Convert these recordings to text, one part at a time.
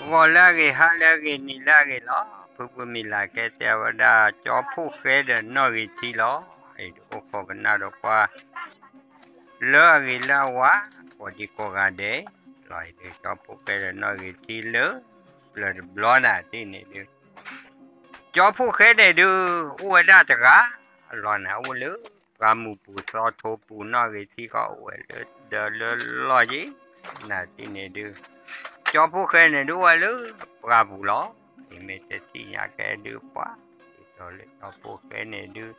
ဂီၤလၢအဂ့ၤ, ဟါလၢအဂ့ၤ, နံၤလၢအဂ့ၤလီၤ. ဖုဖုမံၤလၤကဲတဲဝဲဒၣ် ကၠီဖှိၣ်ဃဲဒီးနီၣ်ဂ့ၤထံလီၤ. အံၤဒုးအိၣ်ခိးကနၣ်ဒီးပှၤ လၢအဂ့ၤလၢအဝါ ကိးဒံကိးဂၤဒဲးလီၤ. အံၤဒုး ကၠီဖှိၣ်ဃဲဒီးနီၣ်ဂ့ၤထံလၢ ပျၢၤတဘျီနၤတထံၣ်န့ၣ်ဒုး ကၠီဖှိၣ်ဃဲန့ၣ်ဒုး အိၣ်ဝဲဒၣ်တဂၤလီၤနၤ, အိၣ်လၢပှၢ်မုၢ်ပူၤသီထိပူၤ, နီၣ်ဂ့ၤထံဃီအိၣ်ဝဲလၢဒၢးလၢလီၢ်ယံၤ နၤတထံၣ်န့ၣ်ဒုး ကၠီဖှိၣ်ဃဲန့ၣ်ဒုး အိၣ်ဝဲလၢပှၢ်ပူၤလီၤ. အံၤမ့ၢ်တထံၣ်ညါကဲဒုးပှၤ ဒ်သိးလၢကၠီဖှိၣ်ဃဲန့ၣ်ဒုး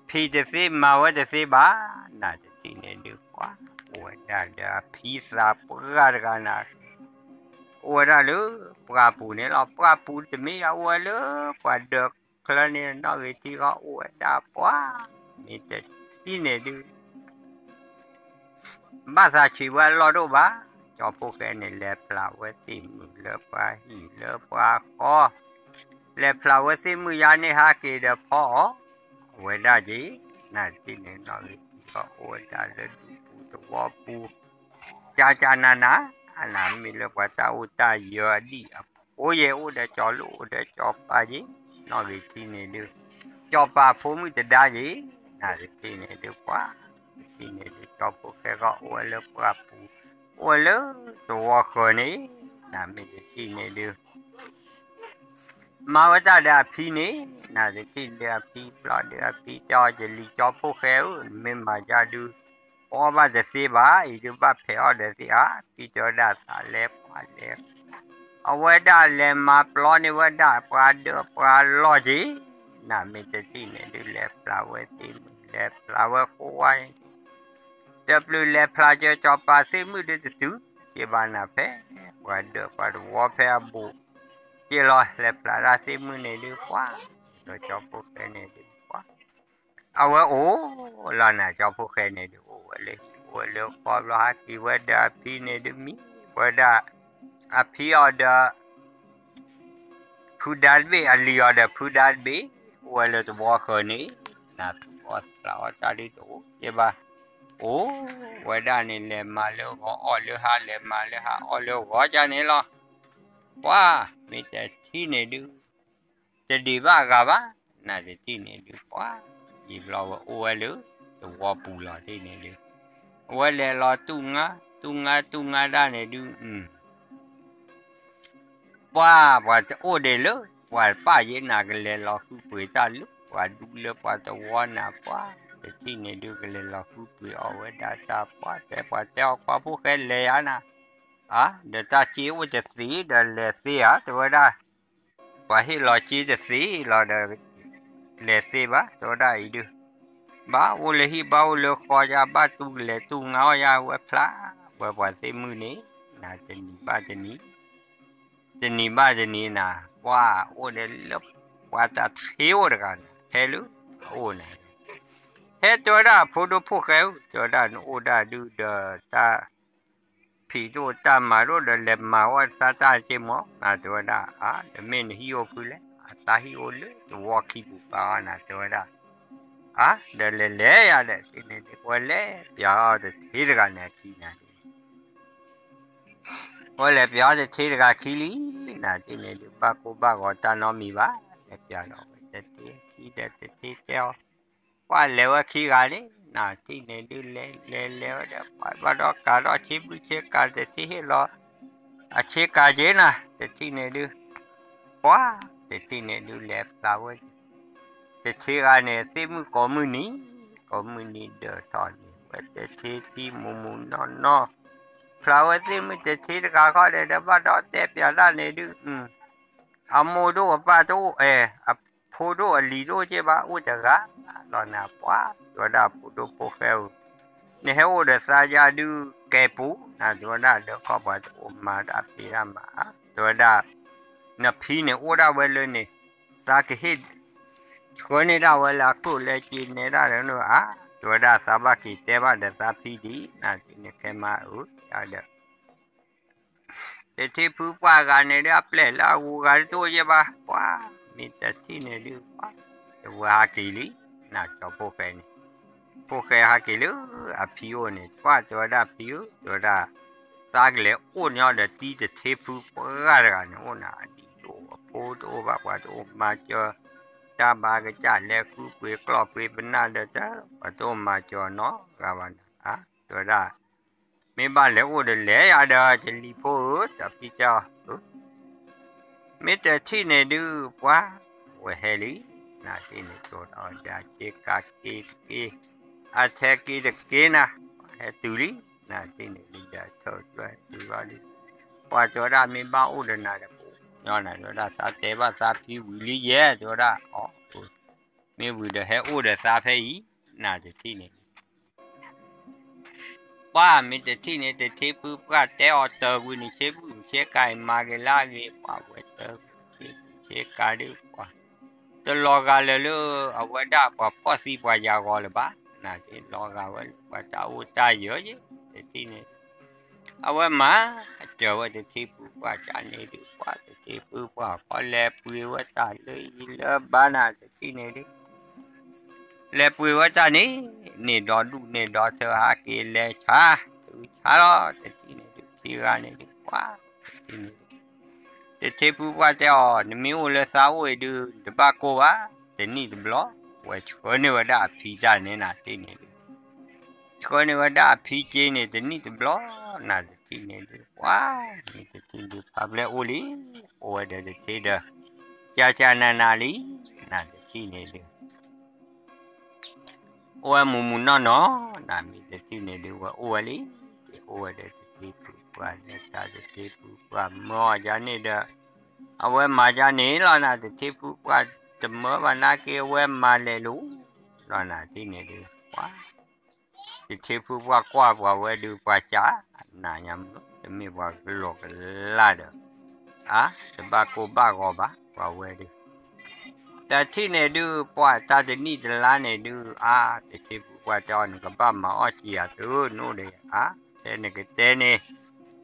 ဖံးတသ့မၤဝဲတသ့ဘၣ် နၤတထံၣ်န့ၣ်ဒုးပှၤ အိၣ်ဝဲဒၣ်ဒီးအဖံသးပှၢ်တဂၤနၤ အိၣ်ဝဲဒၣ်လၢပှၢ်ပူၤန့ၣ်လီၤ. ပှၢ်ပူၤတမ့ၢ်ယါ အိၣ်ဝဲလၢပှၤဒၢးချၢန့ၣ် နီၣ်ဂ့ၤထံဃီအိၣ်ဝဲဒၣ်ပှၤ မ့ၢ်တထံၣ်န့ၣ်ဒုး ဘၣ်သးဆံးဝဲအလီၢ်ဒိၣ်ဘၣ်. ကၠီဖှိၣ်ဃဲန့ၣ် လဲၤဖျါဝဲသ့ၣ်မုၣ်လၢပှၤဟံၣ်လၢပှၤဃီ, လဲၤဖျါဝဲသ့ၣ်မုၣ်ယါန့ၣ် ဟးက့ၤဒီးဖီအီၣ်ဝဲဒၣ်က့ၤ နၤတထံၣ်န့ၣ် နီၣ်ဂ့ၤထံဃီအိၣ်ဝဲဒၣ်လၢဒူပူၤသဝီပူၤ ကၠးကၠးနးနး နၤမ့ၢ်လၢပှၤတၢ်အိၣ်တၢ်ယၢၤအဒံၣ်အဖိယဲၢ် အိၣ်ဒီးကၠီၤလိၣ်အိၣ်ဒီးကၠီၤပၤယ့ၤ နီၣ်ဂ့ၤထံန့ၣ်ဒုး ကၠီၤပၤဖိမုၣ်တဒါယ့ၤ နၤတထံၣ်န့ၣ်ဒုးပှၤ တထံၣ်န့ၣ်ဒုး ကၠီဖှိၣ်ဃဲဃီအိၣ်ဝဲလၢပှၢ်ပူၤ အိၣ်ဝဲလၢသဝီဃၢၤန့ၣ် နၤမ့ၢ်တထံၣ်န့ၣ်ဒုး မၤဝဲတၢ်ဒီးအဖံန့ၣ် နၤတထံၣ်ဒုးအဖံပျီဒုးအဖံတဲအီၤ ယလံၤကၠီဖှိၣ်ဃဲဧၢ နမ့ၢ်မၤယါဒုး ပအီၣ်ဘၣ်တသ့ဘၣ် အံၤဒုးဘၣ်ဖဲးအီၣ်ဒီးသ့ဧါ ဖံတဲဝဲဒၣ်သးလဲပှၤလဲ အဝဲဒၣ်လဲၤမၤပျီန့ၢ်ဝဲဒၣ်ပှၤဒၢးပှၤလီၢ်က့ၤ နၤမ့ၢ်တထံၣ်န့ၣ်ဒုး လဲၤဖျါဝဲသ့ၣ်မုၣ် လဲၤဖျါဝဲဃိဝါန့ၣ် တပျုာ်လဲၤဖျါကၢကၠီၤပၤသ့ၣ်မုၣ်ဒုးတတုၤ က့ဘၣ်နၤဖဲ ပှၤဒၢးပှၤတဝီဖဲအဘူး က့လီၤ လဲၤဖျါဒၣ်သ့ၣ်မုၣ်န့ၣ်ဒုးပှၤ ဒီးကၠီဖှိၣ်ဃဲန့ၣ်ဒုးပှၤ အဝဲအိၣ်လီၤနၤ ကၠီဖှိၣ်ဃဲန့ၣ်ဒုး အိၣ်ဝဲလၢဟံၣ်အိၣ်လၢဃီဘျီ ဟးက့ၤဝဲဒီးအဖံန့ၣ်ဒုးမံဝဲဒၣ် အဖံအီၤဒီး ဖုဒါတဘ့ၣ် အလံၤအီၤဒီးဖုဒါတဘ့ၣ် အိၣ်ဝဲလၢသဝီဃၢၤန့ၣ် နၤသူၣ်အီၣ်သးအီၣ်တၢ်ဒုးတအိၣ်က့ဘၣ် အိၣ်ဝဲဒၣ်န့ၣ် လဲၤမၤလၢဂီၤအီၣ်လၢဟါ လဲၤမၤလၢဟါအီၣ်လၢဂီၤကန့ၣ်လီၤ ပှၤ မ့ၢ်တထံၣ်န့ၣ်ဒုး တဒံးဘၣ်အဂၤဘၣ် နၤတထံၣ်န့ၣ်ဒုးပှၤ ယံာ်ဘျီဝဲအိၣ်ဝဲလၢ သဝီပူၤလီၤတထံၣ်န့ၣ်ဒုး အဝဲလဲၤလီၤတူၢ်ငါ တူၢ်ငါတူၢ်ငါဒၣ်န့ၣ်ဒုး ပှၤ ပှၤတအိၣ်ဒံးလၢ ပှၤပၢ်ယ့နၤ ကလဲၤလီၤဃုပှ့ၤတၢ်လၢပှၤဒူလၢပှၤသဝီနၤပှၤ တထံၣ်န့ၣ်ဒုး ကလဲၤလီၤဃုပှ့ၤအီၣ်ဝဲဒၣ်တၢ်ပှၤ တဲပှၤတဲအီၤ ကၠီဖှိၣ်ဃဲလဲၤယါနၤ အါ ဒီးတၢ်စ့အိၣ်တသ့ဒီးလဲၤသ့ဧါ တဲဝဲဒၣ် ပှၤဟ့ၣ်လီၤစ့တသ့လီၤဒီး လဲၤသ့ဘၣ် တဲဝဲဒၣ်အံၤဒုး ဘၣ်အိၣ်လၢဟံၣ်ဘၣ်အိၣ်လၢဃီယါ ဘၣ်တူၢ်ကလဲၤတူၢ်ငါအီၣ်ယါဝဲဖျါ ဝဲပှၤသ့ၣ်မုၣ်န့ၣ် နၤတနံၤဘၣ်တနံၤ တနံၤဘၣ်တနံၤနၤ ပှၤအိၣ်ဒီးလၢပှၤတၢ်ထ့အိၣ်တဂၤန့ၣ် ဖဲလၢအအိၣ်န့ၣ် ဟဲတဲဝဲဒၣ်အဖိဒိၣ်ဖှိၣ်ဃဲဧၢ တဲဝဲဒၣ်နအိၣ်ဒၣ်ဒုးဒီးတၢ် ဖံးတအိၣ်တၢ်မၤတအိၣ်ဒီး လဲၤမၤဝဲသးတၢ်က့မး နၤတဲဝဲဒၣ် အါ ဒီးမ့ၢ်နဟံၣ်အိၣ်ဖုလဲၣ် အသးဟံၣ်အိၣ်လၢသဝီခံပူၤပၤအီၤ နၤတဲဝဲဒၣ် အါ ဒီးလဲၤလဲၤယၤဒီး တထံၣ်န့ၣ်ဒုး ဝဲလဲၤပျးအီၤတထံတဂၤန့ၣ်အခံနၤဒုး ဝဲလဲၤပျးအီၤတထံတဂၤခံလံ နၤတထံၣ်န့ၣ်ဒုး ဘၣ်ကိၢ်ဘၣ်ဂီၤတၢ်နီတမံၤဘၣ် လဲၤပျးဒီးဝဲတထံခံဒီးတထံတဲအီၤ ပှၤလဲၤဝဲခံဂၤန့ၣ် နၤတထံၣ်န့ၣ်ဒုး လဲၤလဲၤလဲၤဝဲဒီး ပှၤဘၣ်ဒီးကၤထီၣ်ဆ့ဘုဆ့ကၤ တထံၣ်ဟ့ၣ်လီၤ အဆ့ကၤက့နၤ တထံၣ်န့ၣ်ဒုး ပှၤ တထံၣ်န့ၣ်ဒုး လဲၤဖျါဝဲ တထံဂၤန့ၣ် သ့ၣ်မုၣ်ကိးမုၢ်နံၤ ကိးမုၢ်နံၤဒၢးထီၣ်န့ၣ် ဝဲတထံထံမူးမူးနီၢ်နီၢ် ဖျါဝဲသ့ၣ်မုၣ်တထံတဂၤခီဒီး ဒီးဘၣ်ဒီးတဲပျးတၢ်န့ၣ်ဒုး အမိၢ်ဒိၣ်အပၢ်တအိၣ် အဲ အဖိဒိၣ်အလံၤတအိၣ်က့ဘၣ် အိၣ်တဂၤလီၤနၤ ပှၤ တဲဝဲဒၣ်ဖိဒိၣ်ဖိၣ်ဃဲဧၢ နဟဲအိၣ်ဒီးသးယါဒုးကဲပူၤ နၤတဲဝဲဒၣ် ဒီးခီပှၤတအိၣ်မၤတၢ်ဖံးတၢ်မၤ တဲဝဲဒၣ် နဖံန့ၣ်အိၣ်ဒၣ်ဝဲလၢန့ၣ် သးကဟ့ၣ် ဆှၢန့ၢ်ဒၣ်ဝဲလၢအကျိၣ်လၢစ့နဲဒၣ်လၢနၤဧါ တဲဝဲဒၣ် သးဘၣ်က့ၤတဲဘၣ်ဒီးသးဖံဒံး နၤတထံၣ်န့ၣ်ခဲမးဧၢ တဲဒီး တထံၣ်ဖုပှၢ်ဂၤန့ၣ်ဒုး အပျဲၢ်လၢအဂုၤဂၤတအိၣ်ယဲဘၣ် ပှၤ မ့ၢ်တထံၣ်န့ၣ်ဒုး ပှၤ တဝဲဟးက့ၤလံ နၤကၠီဖှိၣ်ဃဲန့ၣ် ဖှိၣ်ဃဲဟးက့ၤလၢအဖံအိၣ်န့ၣ် ပှၤ တဲဝဲဒၣ်ဖံဧၢ တဲဝဲဒၣ် သး သးကလဲၤအိၣ်ညီဒီးတံၤတထ့ဖုပှၢ်တဂၤန့ၣ်အိၣ်နၤ အဒံၣ်တအိၣ်အဖိတအိၣ်ဘၣ် ပှၤတအိၣ်မၤစၢၤ တၢ်ဘၣ်ကစၢ် လဲၤဃုကွံာ်ကျီၢ်ကွံာ်ပနၢ်ဒီးတၢ် ပှၤတအိၣ်မၤစၢၤနီတဂၤဘၣ်နၤ တဲဝဲဒၣ် မ့ၢ်ဘၣ်လဲၤအိၣ်ဒီးလဲၤယၤဒီး တလံၤဖိဧၢ တၢ်ဖံတၢ်အီၣ် မ့ၢ်တထံၣ်န့ၣ်ဒုး ပှၤဝဲဟဲလံ နၤတထံၣ်န့ၣ် ကၠီၤတၢ်အီၣ်ဒၣ်က့ၤကးက့ၤတက့ၤ အထဲက့ၤတက့ၤနၤ ဟဲတုၤလံ နၤတထံၣ်န့ၣ်ဒုး ဒီးထၢၣ်ဒွဲၣ်တုၤဘၣ်ဒုး ပှၤတဲဝဲဒၣ် မ့ၢ်ဘၣ်အိၣ်ဒီးနၤဒီး ပှၤညီနၤ တဲဝဲဒၣ် သးတဲဘၣ်သးဖံဝံၤလံယဲၢ် တဲဝဲဒၣ် အီ မ့ၢ်ဝံၤဒီးဟဲအိၣ်ဒီးသးဖဲအံၤ နၤတထံၣ်န့ၣ် ပှၤမ့ၢ်တထံၣ်န့ၣ် တထံၣ်ဖုပှၢ်တဲအီၤတၢ်ကွံာ်န့ၣ် ဆ့ဘုၣ်ဆ့ကၤအံၤမၤက့ၤလၢအဂ့ၤ ပှၤဝဲတၢ်ဆ့ဘုၣ်ဆ့ကၤဒုးပှၤ တလီၤဂာ်လၢၤလၢ အဝဲဒၣ်ပှၤဖှီၣ်သံပှၤယၤဂီၤလၢၤဘၣ် နၤတထံၣ်လီၤဂာ်ဝဲလၢပှၤတၢ်အိၣ်တၢ်ယၢၤယဲၢ် တထံၣ်န့ၣ် အဝဲမၤ အတၢ်ဝဲတထံၣ်ဖုပှၢ်ကန့ၣ်ဒုး ပှၤတထံၣ်ဖုပှၢ်ဖီလဲၤပှ့ၤဝဲတၢ်လၢအံၤလၢဘၣ်နၤတထံၣ်န့ၣ်ဒုး လဲၤပှ့ၤဝဲတၢ်န့ၣ် န့ၢ်ဒီဒူၣ်န့ၢ်ဒီထၢဟးက့ၤလဲၤဆါ တုၤဆါလီၤ တထံၣ်န့ၣ်ဒုး ခံဂၤန့ၣ်ဒုး ပှၤ တထံၣ်န့ၣ်ဒုး တထံၣ်ဖုပှၢ်တဲအီၤ နမ့ၢ်အိၣ်လၢသးအိၣ်အံၤဒုး တဘၣ်ကိၢ်ဘၣ် တနံၣ်တဘျီ ဝဲဆှၢန့ၢ်ဝဲဒၣ်အဖံတၢ်န့ၣ်နၤတထံၣ်န့ၣ်ဒုး ဆှၢန့ၢ်ဝဲဒၣ်အဖံက့န့ၣ် တနံၣ်တဘျီ နၤတထံၣ်န့ၣ်ဒုး ပှၤ မ့ၢ်တထံၣ်ဒုး ဖးဖျဲၣ်အိၣ်လံ အိၣ်ဝဲဒီးတထံၣ်ဒီး ကၢ်ကၢ်နၤနၤလံ နၤတထံၣ်န့ၣ်ဒုး အိၣ်ဝဲမုၢ်မုၢ်နီၢ်နီၢ် နၤမ့ၢ်တထံၣ်န့ၣ်ဒုး ဝဲအိၣ်ဝဲလံ တအိၣ်ဝဲဒီးတထံၣ်ဖုပှၢ်လၢတၢ်တထံၣ်ဖုပှၢ်မၢအီၤကန့ၣ်ဒီး အဝဲမၤကန့ၣ်လီၤနၤ တထံၣ်ဖုပှၢ်တမၢဘၣ်နာ်က့ အဝဲမၤလဲၤလိၤ လီၤနၤတထံၣ်န့ၣ်ဒုး ပှၤ တထံၣ်ဖုပှၢ်ကွၢ်ပှၤဝဲဒုး ပှၤကး နၤညါမ့ၢ် တမ့ၢ်ပှၤကလီကလါဒီး အါ တဘၣ်ကိၢ်ဘၣ်ဂီၤဘၣ် ပှၤဝဲဒုး တထံၣ်န့ၣ်ဒုး ပှၤတၢ်တနံၣ်တလါန့ၣ်ဒုး အါ တထံၣ်ဖုပှၢ်တဲအီၤ နကဘၣ်မၤအီၣ်ကံာ်ယၤသု နအိၣ်ဒီးယၤ အါ တဲနကတဲန့ၣ်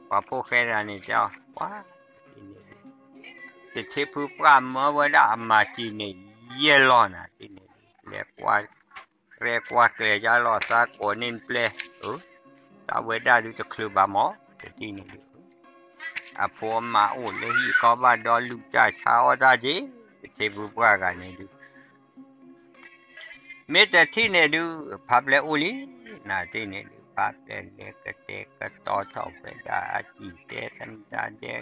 ပှၤဖိၣ်ဃဲတဂၤန့ၣ်တဲအီၤ ပှၤ တထံၣ်န့ၣ်ဒုး တထံၣ်ဖုပှၢ်မၢဝဲဒၣ်အမၤစံာ်န့ၣ် ယဲၢ်လီၢ်နၤတထံၣ်န့ၣ်ဒုး လဲၤကွၢ် ရဲၣ်ကွၢ်ကျဲၤယါလီၤ သးကိးန့ၢ်နပျဲၢ် အၢ သးဝဲဒၣ်ဒုးတချုးဘၣ်မး တထံၣ်န့ၣ်ဒုး အဖိအမါအိၣ်လၢဟံၣ်ခီဘၣ်ဒီး လူၤတၢ်ဆါအီၣ်တၢ်က့ၤ တထံၣ်ဖုပှၢ်ဂၤန့ၣ်ဒုး မ့ၢ်တထံၣ်န့ၣ်ဒုး ဖးဖျဲၣ်အိၣ်လံ နၤတထံၣ်န့ၣ်ဒုး ဖးဖျဲၣ်လဲၤကတဲာ်ကတီၤထီၣ်ဝဲဒၣ်အစံာ်ဒဲး သနံၣ်တၢ်ဒဲး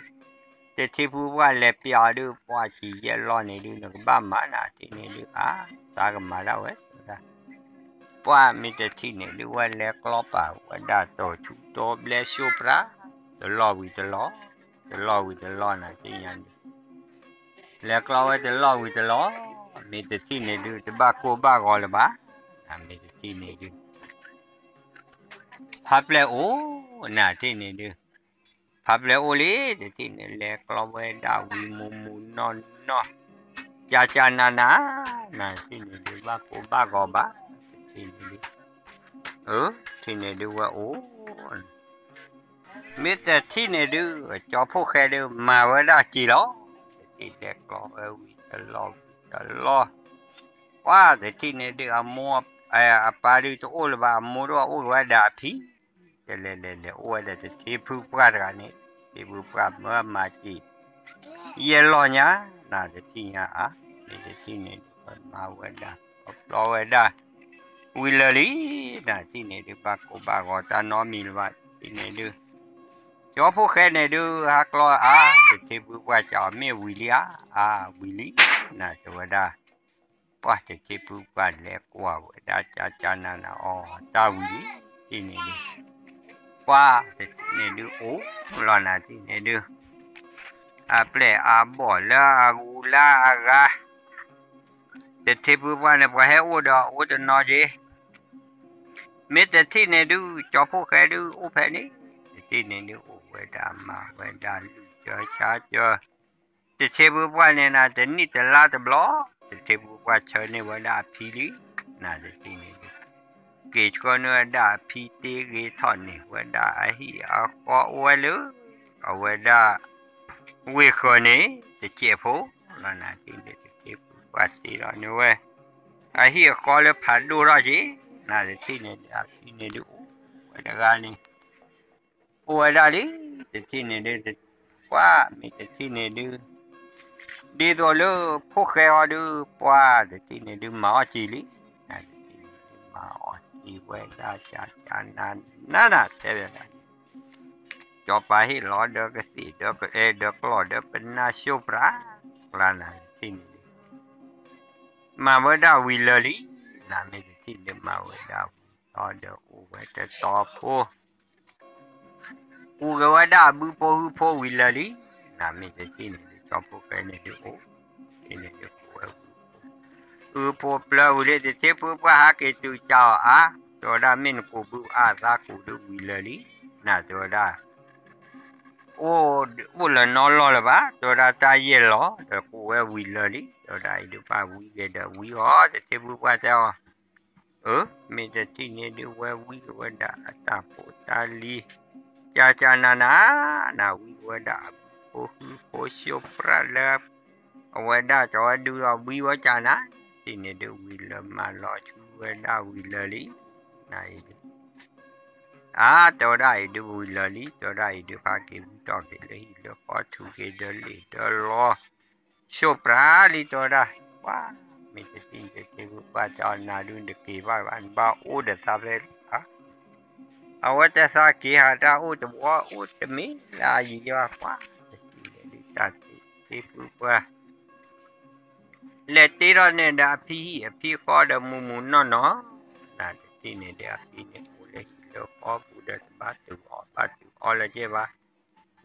တထံၣ်ဖုပှၢ်လဲၤပျးအီၤဒုး ပှၤစံာ်ယဲၢ်လီၢ်န့ၣ်ဒုး နကဘၣ်မၤနၤတထံၣ်န့ၣ်ဒုး အါ သးကမၤဒၣ်ဝဲ ပှၢ်မ့ၢ်တထံၣ်န့ၣ်ဒုး ဝဲလဲၤကျီပာ်ဝဲဒၣ်တီၤဆူတီၤဘျဲၣ် ဆိပြး တလီၢ်ဝံၤတလီၢ် တလီၢ်ဝံၤတလီၢ်နၤတထံၣ်ညါန့ၣ် လဲၤကျီဝဲတလီၢ်ဝံၤတလီၢ် မ့ၢ်တထံၣ်န့ၣ်ဒုး တဘၣ်ကိၢ်ဘၣ်ဂီၤလၢၤဘၣ် မ့ၢ်တထံၣ်န့ၣ်ဒုး ဖးဖျဲၣ်အိၣ် နၤတထံၣ်န့ၣ်ဒုး ဖးဖျဲၣ်အိၣ်လံ တထံၣ်န့ၣ် လဲၤကျီဝဲဒၣ်ဝံၤမူၤမူၤနီၢ်နီၢ် ကၢ်ကၢ်နၤနၤ နၤတထံၣ်န့ၣ်ဒုး ဘၣ်ကိၢ်ဘၣ်ဂီၤဘၣ် တထံၣ်န့ၣ်ဒုး အၢ ထံၣ်န့ၣ်ဒုးဝဲအိၣ် မ့ၢ်တထံၣ်န့ၣ်ဒုး ကၠီဖိၣ်ဃဲဒုး မၤဝဲဒၣ်စံာ်လီၤ တထံၣ်လဲၤကျီဝဲဝံၤတလီၢ်ဝံၤတလီၢ် ပှၢ်တထံၣ်န့ၣ်ဒုး အမိၢ် အပၢ်ဒုးတအိၣ်လၢၤဘၣ် အမိၢ်ဒုးအိၣ်ဝဲဒၣ်အဖံ တလဲၤလဲၤလဲၤအိၣ်ဝဲဒီးတထံၣ်ဖုပှၢ်တဂၤန့ၣ် တထံၣ်ဖုပှၢ်မၢမၤစံာ် ယဲၢ်လီၢ်ညါ နၤတထံၣ်ညါအါ မ့ၢ်တထံၣ်န့ၣ်ဒုး ပမၤဝဲဒၣ် ပပျီဝဲဒၣ် ဝံၤလၢာ်လံ နၤတထံၣ်န့ၣ်ဒုး ဘၣ်ကိၢ်ဘၣ်ဂီၤတၢ်နီတမံၤလၢၤဘၣ် တထံၣ်န့ၣ်ဒုး ကၠီဖိၣ်ဃဲန့ၣ်ဒုး ဟးကျီအါ တထံၣ်ဖုပှၢ်စံာ်အီၤ မ့ၢ်ဝံၤလံဧါ အါ ဝံၤလံ နၤတဲဝဲဒၣ် ပှၢ်တထံၣ်ဖုပှၢ်လဲၤကွၢ်ဝဲဒၣ် ကၢ်ကၢ်နၤနၤအီၤ တၢ်ဝံၤလံ တထံၣ်န့ၣ်ဒုး ပှၢ်တထံၣ်န့ၣ်ဒုး အိၣ်လီၤနၤတထံၣ်န့ၣ်ဒုး အပျဲၢ်အါဘီၣ်လၢအဂူၤလၢအဂၤ တထံၣ်ဖုပှၢ်န့ၣ် ပှၤဟဲအိၣ်ဒီးအိၣ်တနီၤက့ၤ မ့ၢ်တထံၣ်န့ၣ်ဒုး ကၠီဖိၣ်ဃဲဒုးအိၣ်ဖဲန့ၣ် တထံၣ်န့ၣ်ဒုးအိၣ်ဝဲဒၣ်မၤဝဲဒၣ်လူၢ်ကၢဆါကၢ တထံၣ်ဖုပှၢ်န့ၣ်နၤ တနံၣ်တလါတဘျီ တထံၣ်ဖုပှၢ်ဆၢန့ၢ်ဝဲဒၣ်အဖံလံ နၤတထံၣ်န့ၣ်ဒုး က့ၤဆှၢန့ၢ်ဝဲဒၣ်အဖံတ့ဂ့ၤထီၣ်န့ၢ်ဝဲဒၣ်အဟံၣ်အဃီအိၣ်ဝဲလၢ အဝဲဒၣ် ဝ့ၢ်ဃၢၤန့ၣ် တစဲးဖိလီၤနၤတထံၣ်န့ၣ် တထံၣ်ဖုပှၢ်တ့လီၤန့ၢ်ဝဲ အဟံၣ်အဃီလၢဖးဒိၣ်ထီၣ်က့ၤ နၤတထံၣ်န့ၣ်ဒုး အဖံန့ၣ်ဒုးအိၣ်ဝဲတဂၤန့ၣ် ပ အိၣ်ဝဲဒၣ်လံ, တထံၣ်န့ၣ်ဒုး, ပှၤမ့ၢ်တထံၣ်န့ၣ်ဒုး, ဒ်သိးလၢဖိၣ်ဃဲအီၤဒုး ပှၤတထံၣ်န့ၣ်ဒုး မၤအီၣ်က့ၤလံ, တထံၣ်န့ၣ်ဒုး မၤအီၣ်က့ၤဝဲဒၣ် ကကနနန တဲဝဲဒၣ် ကၠီၤပၤဟ့ၣ်လီၤဒီးကသ့ၣ်ဒီးကအဲၣ်ဒီးကျီၢ်ဒီးပနၢ် ရှိၣ်ပြးကျါနၤ တထံၣ်န့ၣ်ဒုး မၤဝဲဒၣ်ဝံၤလၢာ်လံ, နမ့ၢ်တထံၣ်န့ၣ်ဒုး မၤဝဲဒၣ်ဝံၤလီၤဒီးအိၣ်ဝဲတတီၤဖိ ကူးက့ၤဝဲဒၣ်အဘုဖိဟုဖိဝံၤလၢာ်လံ, နမ့ၢ်တထံၣ်န့ၣ်ဒုး ကၠီဖိဃဲန့ၣ်ဒုးအိၣ်, တထံၣ်န့ၣ်ဒုးကူးဝဲဝံၤ အုဖိပျၢ်ဝံၤလံတထံၣ်ဖုပှၢ်ဟးက့ၤတုၤကၠီၤအီၤအါ, တဲဝဲဒၣ်မ့ၢ်နကူးဘုအါသးကူးဒုးဝံၤလၢာ်လံ, နတဲဝဲဒၣ် အိၣ်လၢနီလီၢ်လၢၤဘၣ်, တဲဝဲဒၣ်တၢ်ယဲၢ်လီၤဒီးကူးဝဲဝံၤလၢာ်လံ, တဲဝဲဒၣ်အံၤဒုးဘၣ်ဝံၤက့ၤဒီးဝံၤအီၤ တထံၣ်ဖုပှၢ်တဲအီၤ အၢ မ့ၢ်တထံၣ်န့ၣ်ဒုးဝဲဝံၤက့ၤဝဲဒၣ်အတၢ်ဖိတၢ်လံၤ, ကကနန နဝံၤက့ၤဝဲဒၣ်အဘုဖိဟုဖိ ရှိၣ်ပြးလၢ အဝဲဒၣ်ကၠီၤဝဲဒုးဒီးဝံၤဝဲကနၤ, တထံၣ်န့ၣ်ဒုးဝံၤလၢာ် မၤလီၤဆူဝဲဒၣ်ဝံၤလၢာ်လံ, နအံၤဒုး အါ တဲဝဲဒၣ်အံၤဒုးဝံၤလၢာ်လံ, တဲဝဲဒၣ်အံၤဒုးဖးက့ၤဝံတီၢ်က့ၤလၢဟံၣ်လၢဃီ ထူးက့ၤဒီးလ့ၣ်ဒီးလီၤ, ရှိၣ်ပြးလံ တဲဝဲဒၣ်, ပှၤမ့ၢ်တထံၣ်န့ၣ်ဒုး တထံၣ်ဖုပှၢ်တဲအီၤ နၤဒုးနတက့ၤဘၣ်ဘၣ် နဘၣ်အိၣ်ဒီးသးဖဲလၢ အဝဲတသးက့ၤဟးတၢ်အိၣ်တဝီအိၣ်တမ့ၢ်လၢအယံၤယွၤ ပှၤတထံၣ်န့ၣ်ဒုး တထံၣ်ဖုပှၢ် လဲၤတ့ထီၣ်န့ၢ်ဒီးအဖံဟံၣ်အဖံဃီဒီးမူးမူးနီၢ်နီၢ်, နတထံၣ်န့ၣ်ဒုးအဖံန့ၣ်အိၣ်လၢဟံၣ်လၢဃီပူၤဒီးတဘၣ်တုၤအီၣ်ဘၣ်တုၤအီလၢၤက့ၤဘၣ်,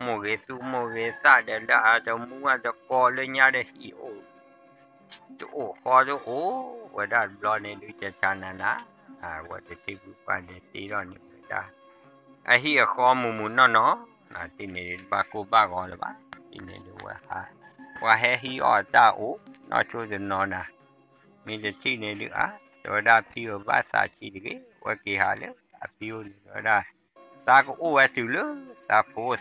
မိၢ်ဂ့ၤသူမိၢ်ဂ့ၤသၣ်ဒီးလၢအတမူအတကိးလၢညါဒီးဟံၣ်အိၣ် တအိၣ်ဃီတအိၣ်ဝဲဒၣ်တဘျီန့ၣ်ဒုး ကကနန အဝဲတထံၣ်ဖုပှၢ်န့ၣ်တ့ထီၣ်န့ၢ်ဝဲဒၣ် အဟံၣ်အဃီမူးမူးနီၢ်နီၢ်, တထံၣ်န့ၣ်ဒုးတဘၣ်ကိၢ်ဘၣ်ဂီၤလၢၤဘၣ်, တထံၣ်န့ၣ်ဒုးဝဲဟး, ပှၤဟဲဟံးအီၣ်တၢ်အိၣ် နီၢ်ဆိတနီၤနၤ, မ့ၢ်တထံၣ်န့ၣ်ဒုးအါ, တဲဝဲဒၣ်ဖံဧၢဘၣ်သးဆံးတဂ့ၤ, ဝဲက့ၤဟးလၢအဖံအိၣ်န့ၣ် တဲဝဲဒၣ် သးကအိၣ်ဝဲတုၤလၢ သးဖိသးမါအိၣ်လီၤ, သးကအိၣ်ဒီး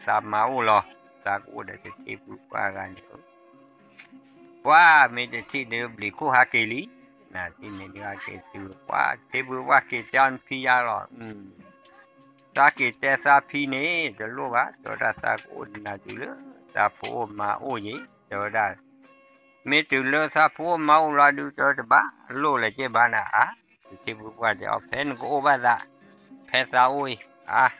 တထံၣ်ဖုပှၢ်ဂၤန့ၣ်ဧၢ ပှၤမ့ၢ်တထံၣ်န့ၣ်ဒုး ဘျံးခိၣ်ဟးက့ၤလံ, နတထံၣ်န့ၣ်ဒုးဟးက့ၤတုၤ ပှၤတထံၣ်ဖုပှၢ်က့ၤတဲအီၤနဖံယါလီၤ, သးက့ၤတဲသးဖံန့ၣ် တလိၣ်ဘၣ်, တဲဝဲဒၣ်သးကအိၣ်နၤတုၤလၢ သးဖိအိၣ်မါအိၣ်ယ့ၤ, တဲဝဲဒၣ် မ့ၢ်တုၤလၢသးဖိအိၣ်မါအိၣ်လီၤဒုး တဲတဘၣ်လိၣ်လၢၤက့ၤဘၣ်နၤအါ, တထံၣ်ဖုပှၢ်တဲအီၤ ဖဲနကအိၣ်ဘၣ်သး, ဖဲသးအိၣ်အံၤအါ ဒုး ဝဲမၤအီၣ်စၢၤတထံၣ်ဖုပှၢ်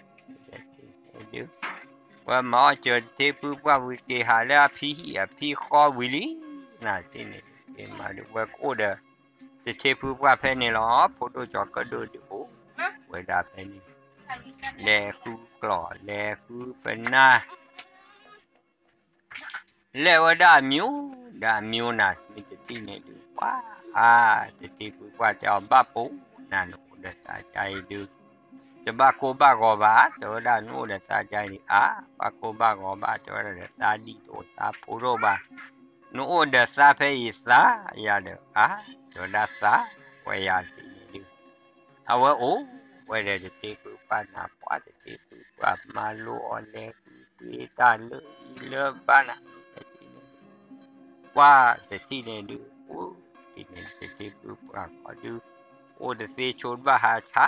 ဝံၤက့ၤဟးလၢအဖံဟံၣ်အဖံဃီဝံၤလံ, နတထံၣ်န့ၣ်ဒုး မ့ၢ်မးဒုး ဝဲကအိၣ်ဒီး တထံၣ်ဖုပှၢ်ဖဲန့ၣ်လီၤ, ဖိဒိၣ်ကၠီၤကၢၣ်ဒိၣ်ဒုးအိၣ်ဝဲဒၣ်ဖဲန့ၣ်, လဲၤဃုကျိာ် လဲၤဃုပနၢ် လဲၤဝဲဒၣ်အမံၤ ဒီးအမံၤနၤ မ့ၢ်တထံၣ်န့ၣ်ဒုး ပှၤအါ တထံၣ်ဖုပှၢ်တဲအီၤဘၣ်ပိာ်နၤ နအိၣ်ဒီးသးကါအံၤဒုး တဘၣ်ကိၢ်ဘၣ်ဂီၤဘၣ်, တဲဝဲဒၣ်နအိၣ်ဒီးသးကါအံၤအါ, ဘၣ်ကိၢ်ဘၣ်ဂီၤဘၣ်, တဲဝဲဒၣ်ဒီးသးဒ်တအိၣ်သးဖိဒိၣ်ဘၣ်, နအိၣ်ဒီးသးဖဲအံၤသးယၤဒီးအါ, တဲဝဲဒၣ်သးဝဲယၤတထံၣ်န့ၣ်ဒုး အဝဲအိၣ်ဝဲဒီးတထံၣ်ဖုပှၢ်နၤ ပှၤတထံၣ်ဖုပှၢ်မၤလိအီၤလဲၤဃုပှ့ၤတၢ်လၢအံၤလၢဘၣ်နၤ တထံၣ်န့ၣ်ဒုး ပှၤတထံၣ်န့ၣ်ဒုး အိၣ်တထံၣ်န့ၣ် တထံၣ်ဖုပှၢ်ဃီဒုး အိၣ်တသ့ဆိတဘၣ်ဟးဆါ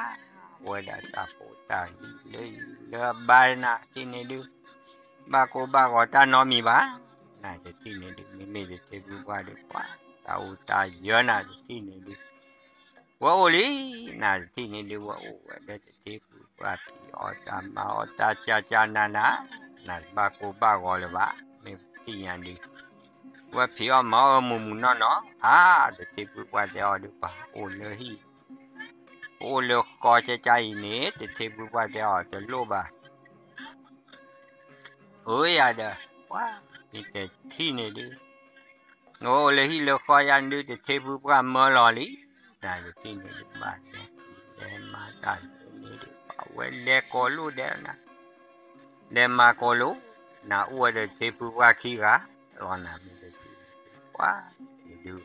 ဝဲဒၣ်တၢ်ဖိတၢ်လံၤလၢအံၤလၢဘၣ်နၤ တထံၣ်န့ၣ်ဒုး ဘၣ်ကိၢ်ဘၣ်ဂီၤတၢ်နီတမံၤဘၣ်, နတထံၣ်န့ၣ်ဒုး မ့မ့ၢ်တထံၣ်ဖုပှၢ်ဒုး ပှၤတၢ်အိၣ်တၢ်ယၢၤနၤ တထံၣ်န့ၣ်ဒုး ဝဲအိၣ်လံ, နတထံၣ်န့ၣ်ဒုး ဝဲအိၣ်ဝဲဒီးတထံၣ်ဖုပှၢ်ဖံးအီၣ်တၢ်မၤအီၣ်တၢ် ကကနန နတဘၣ်ကိၢ်ဘၣ်ဂီၤလၢၤဘၣ်, မ့ၢ်တထံၣ်ညါဒုး ဝဲဖံးအီၣ်မၤအီၣ်ဝဲမုာ်မုာ်နီၢ်နီၢ်, အါ တထံၣ်ဖုပှၢ်တဲအီၤဒုး ပအိၣ်လၢဟံၣ်, ပအိၣ်လၢဃီကကါအံၤန့ၣ် တထံၣ်ဖုပှၢ်တဲအီၤတလိၣ်ဘၣ် အၢယၤဒီး ပှၤမ့ၢ်တထံၣ်န့ၣ်ဒုး နအိၣ်လၢဟံၣ်လၢဃီယၤဒုး တထံၣ်ဖုပှၢ်မၢလီၤလံ, နတထံၣ်န့ၣ်ဒုး ဘၣ်လဲၤဖံးလဲၤမၤတၢ်န့ၣ်ဒုး ပှၤဝဲလဲၤကိးလိၣ်ဒဲးနၤ, လဲၤမၤကိးလိၣ်, နအိၣ်ဝဲဒီးတထံၣ်ဖုပှၢ်ခံဂၤလီၤ နမ့ၢ်တထံၣ်န့ၣ်ဒုး ပှၤအံၤဒုး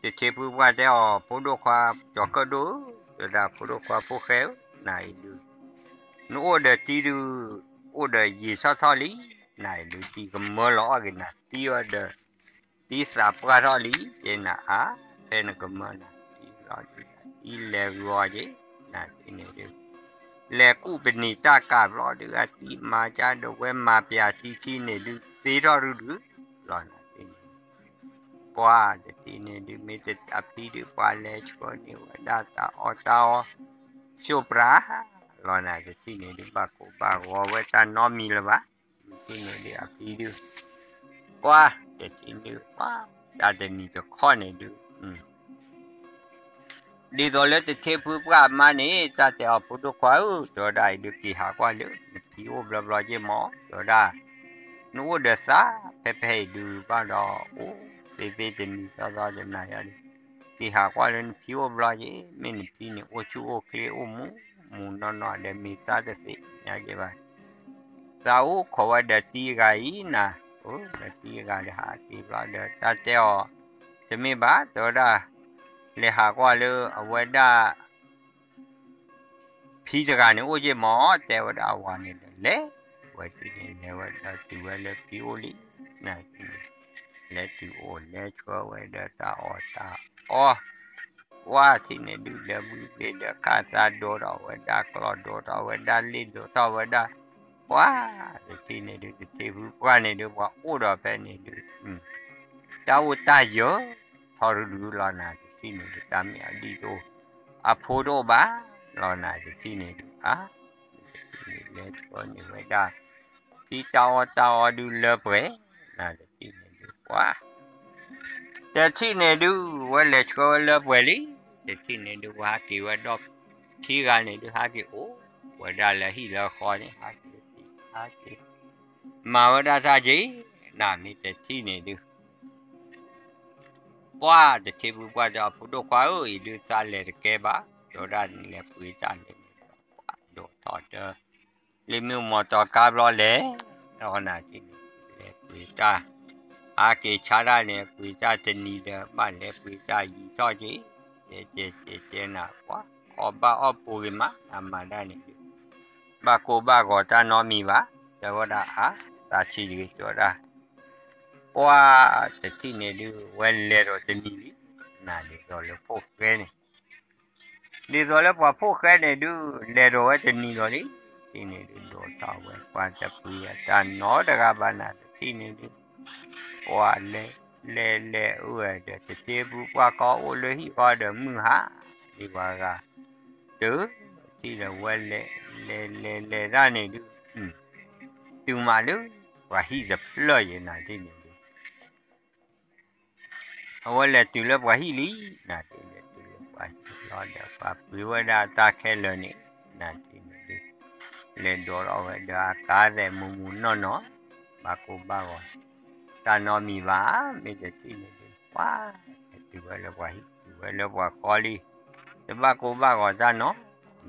တထံၣ်ဖုပှၢ်တဲအီၤ ဖိဒိၣ်ခွါ ကၠီၤကၢၣ်ဒိၣ်ဧၢ, တဲဝဲဒၣ်ဖိဒိၣ်ခွါဖိၣ်ဃဲဧၢ, နအံၤဒုး နအိၣ်ဒီးတံၤဒုး အိၣ်ဒီးယံာ်ထီၣ်ထီၣ်လံ, နအံၤဒုးတံၤကမၢလီၤအီၣ်က့ၤနၤ တံၤဝဲဒီး တံၤသးပှၢ်ထီၣ်လံ, ကဲနၤအါ, ဖဲနကမၢနၤ တံၤလီၤဒုး တံၤလဲၤဂုၤအီၤက့ၤ, နတထံၣ်န့ၣ်ဒုး လဲၤကူၣ်ပနံာ်တၢ်ကၢ်ဘျီဒုး အတံၤမၤကါဒီးဝဲမၤပျးတံၤထံန့ၣ်ဒုး သ့ထီၣ်ရုဒုးလီၤနၤတထံၣ်န့ၣ် ပှၤတထံၣ်န့ၣ်ဒုးမ့ၢ်အဖံဒုး ပှၤလဲၤဆှၢန့ၢ်ဝဲဒၣ်တၢ်အီၣ်တၢ်အီ ဆူၣ်ပြးလီၤနၤတထံၣ်န့ၣ်ဒုး ဘၣ်ကိၢ်ဘၣ်ဂီၤဝဲတၢ်နီတမံၤလၢၤဘၣ်. တထံၣ်န့ၣ်ဒုးအဖံဒုး ပှၤတထံၣ်န့ၣ် ပှၤတၢ်တနံၤတခီန့ၣ်ဒုး ဒ်သိးလၢတထံၣ်ဖုပှၢ်မါန့ၣ် တၢ်တဲအီၤဖိဒိၣ်ခွါဧၢ တဲဝဲဒၣ်အံၤဒုး က့ၤဟးကွၢ်လၢနဖံအိၣ်ဘျီဘျီက့ၢ်မး တဲဝဲဒၣ် နအိၣ်ဒီးသးဖဲဖဲအံၤဒုးဘၣ်ဒီး အိၣ်သ့သ့တနံၤသီသီတနၤယၤဒုး က့ၤဟးကွၢ်လၢနဖံအိၣ်ဘျီက့ၢ် မ့ၢ်နဖံန့ၣ် အိၣ်ဆူၣ်အိၣ်ချ့အိၣ်မူမူနီၢ်နီၢ်ဒီး မ့ၢ်သးတသ့ညါက့ၢ်ဘၣ် သးအိၣ်ခိးဝဲဒီးတံၤဂၤအံၤနၤ အိၣ်ဒီးတံၤဂၤဒီးဟးက့ၤဘျီဒီး တၢ်တဲအီၤ တမ့ၢ်ဘၣ် တဲဝဲဒၣ် လဲၤဟးကွၢ်လၢအဝဲဒၣ် ဖံတဂၤန့ၣ်အိၣ်က့ၢ်မး တဲဝဲဒၣ်အဝၤန့ၣ်ဒီး လဲၤဝဲတုၤန့ၣ် လဲၤဝဲဒီးတုၤဝဲလၢဖံအိၣ်လံ နၤတထံၣ်န့ၣ် လဲၤတုၤအိၣ်လဲၤဆှၢဝဲဒီးတၢ်အီၣ်တၢ်အီ ပှၤတထံၣ်န့ၣ်ဒုး ဒီးဘုဘ့ၣ်ဒီးခါသးဒိးထီၣ်ဝဲဒၣ်ကျီၢ်ဒိးထီၣ်ဝဲဒၣ်လ့ၣ်ဒိးထီၣ်ဝဲဒၣ် ပှၤတထံၣ်န့ၣ်ဒုး တထံၣ်ဖုပှၢ်န့ၣ်ဒုး ပှၤအိၣ်ဒီးဖဲန့ၣ်ဒုး တၢ်အိၣ်တၢ်ယၢၤထီၣ်ရုဒုးလီၤနၤတထံၣ်န့ၣ်ဒုး တၢ်မ့ၢ်အဒံၣ်တအိၣ် အဖိတအိၣ်ဘၣ်လီၤနၤတထံၣ်န့ၣ်ဒုး အါ လဲၤဆှၢန့ၢ်ဝဲဒၣ် ဖံတၢ်အီၣ်တၢ်အီဒုးလၢပှဲၤ နၤတထံၣ်န့ၣ်ဒုး ပှၤ တထံၣ်န့ၣ်ဒုး ဝဲလဲၤဆှၢဝဲလၢပှဲၤလံ တထံၣ်န့ၣ်ဒုး ပှၤဟးက့ၤဝဲဒီး ခံဂၤန့ၣ်ဒုး ဟးက့ၤအိၣ်ဝဲဒၣ်လၢဟံၣ်လၢဃီန့ၣ် ဟးက့ၤ ဟးက့ၤ မၤဝဲဒၣ်တၢ်က့ၤ နၤမ့ၢ်တထံၣ်န့ၣ်ဒုး ပှၤတထံၣ်ဖုပှၢ်တဲအီၤ ဖိဒိၣ်ခွါဧၢ အံၤဒုးသးလဲၤတကဲဘၣ် တဲဝဲဒၣ်န့ၣ် လဲၤပှ့ၤတၢ်လဲၤန့ၣ်ဒီး ပှၤဒိးထီၣ်တၢ် လၢမ့ၢ်မီၢ်တီၤကါဘျီလဲၤ ဒီးနၤတထံၣ်န့ၣ် လဲၤပှ့ၤတၢ် ဟးက့ၤဆါတၢ်န့ၣ် ပှ့ၤတၢ်တနံၤဒီး ဘၣ်လဲၤပှ့ၤတၢ်ယံၤထီၣ်က့ၤ ကဲကဲကဲကဲနၤ ပှၤအီၣ်ဘၣ်အီၣ်ပူၤဂ့ၤမး အမၤဒၣ်န့ၣ်ဒုး ဘၣ်ကိၢ်ဘၣ်ဂီၤတၢ်နီတမံၤဘၣ် တဲဝဲဒၣ်အါ သးဆံးတဂ့ၤ တဲဝဲဒၣ် ပှၤတထံၣ်န့ၣ်ဒုး ဝဲလဲၤဒီးတနံၤလံ နၤဒ်သိးလၢဖိၣ်ဃဲန့ၣ် ဒ်သိးလၢပှၤဖိၣ်ဃဲန့ၣ်ဒုး လဲၤဒီးဝဲတနံၤလီၤလံ တထံၣ်န့ၣ်ဒုး ဒိးထီၣ်ဝဲ ပှၤတပှ့ၤအတၢ်နီတဂၤဘၣ်နၤ တထံၣ်န့ၣ်ဒုး ပှၤလဲၤ လဲၤလဲၤအိၣ်ဝဲဒီး တထံၣ်ဖုပှၢ်ကီအိၣ်လၢဟံၣ်ဃီဒီးမုၢ်ဟါ ဒ်ပှၤဂၤ တထံၣ်ဒီးဝဲလဲၤ လဲၤလဲၤလဲၤဒၣ်န့ၣ်ဒုး တုၤမးလၢ ပှၤဟံၣ်တဖျၢၣ်ယဲနၤတထံၣ်န့ၣ်ဒုး အဝဲလဲၤတုၤလၢပှၤဟံၣ်လံ နၤတထံၣ်န့ၣ် တုၤလၢပှၤဟံၣ်လီၤဒီး ပှၤပှ့ၤဝဲဒၣ်တၢ်ခဲလၢာ်န့ၣ် နၤတထံၣ်န့ၣ်ဒုး လဲၤဒိးထီၣ်ဝဲဒီးအကါသဲးမူးမူးနီၢ်နီၢ် ဘၣ်ကိၢ်ဘၣ်ဂီၤ တၢ်နီတမံၤဘၣ် မ့ၢ်တထံၣ်န့ၣ်ဒုး ပှၤ လဲၤတုၤဝဲလၢပှၤဟံၣ် တုၤဝဲလၢပှၤဃီလံ တဘၣ်ကိၢ်ဘၣ်ဂီၤတၢ်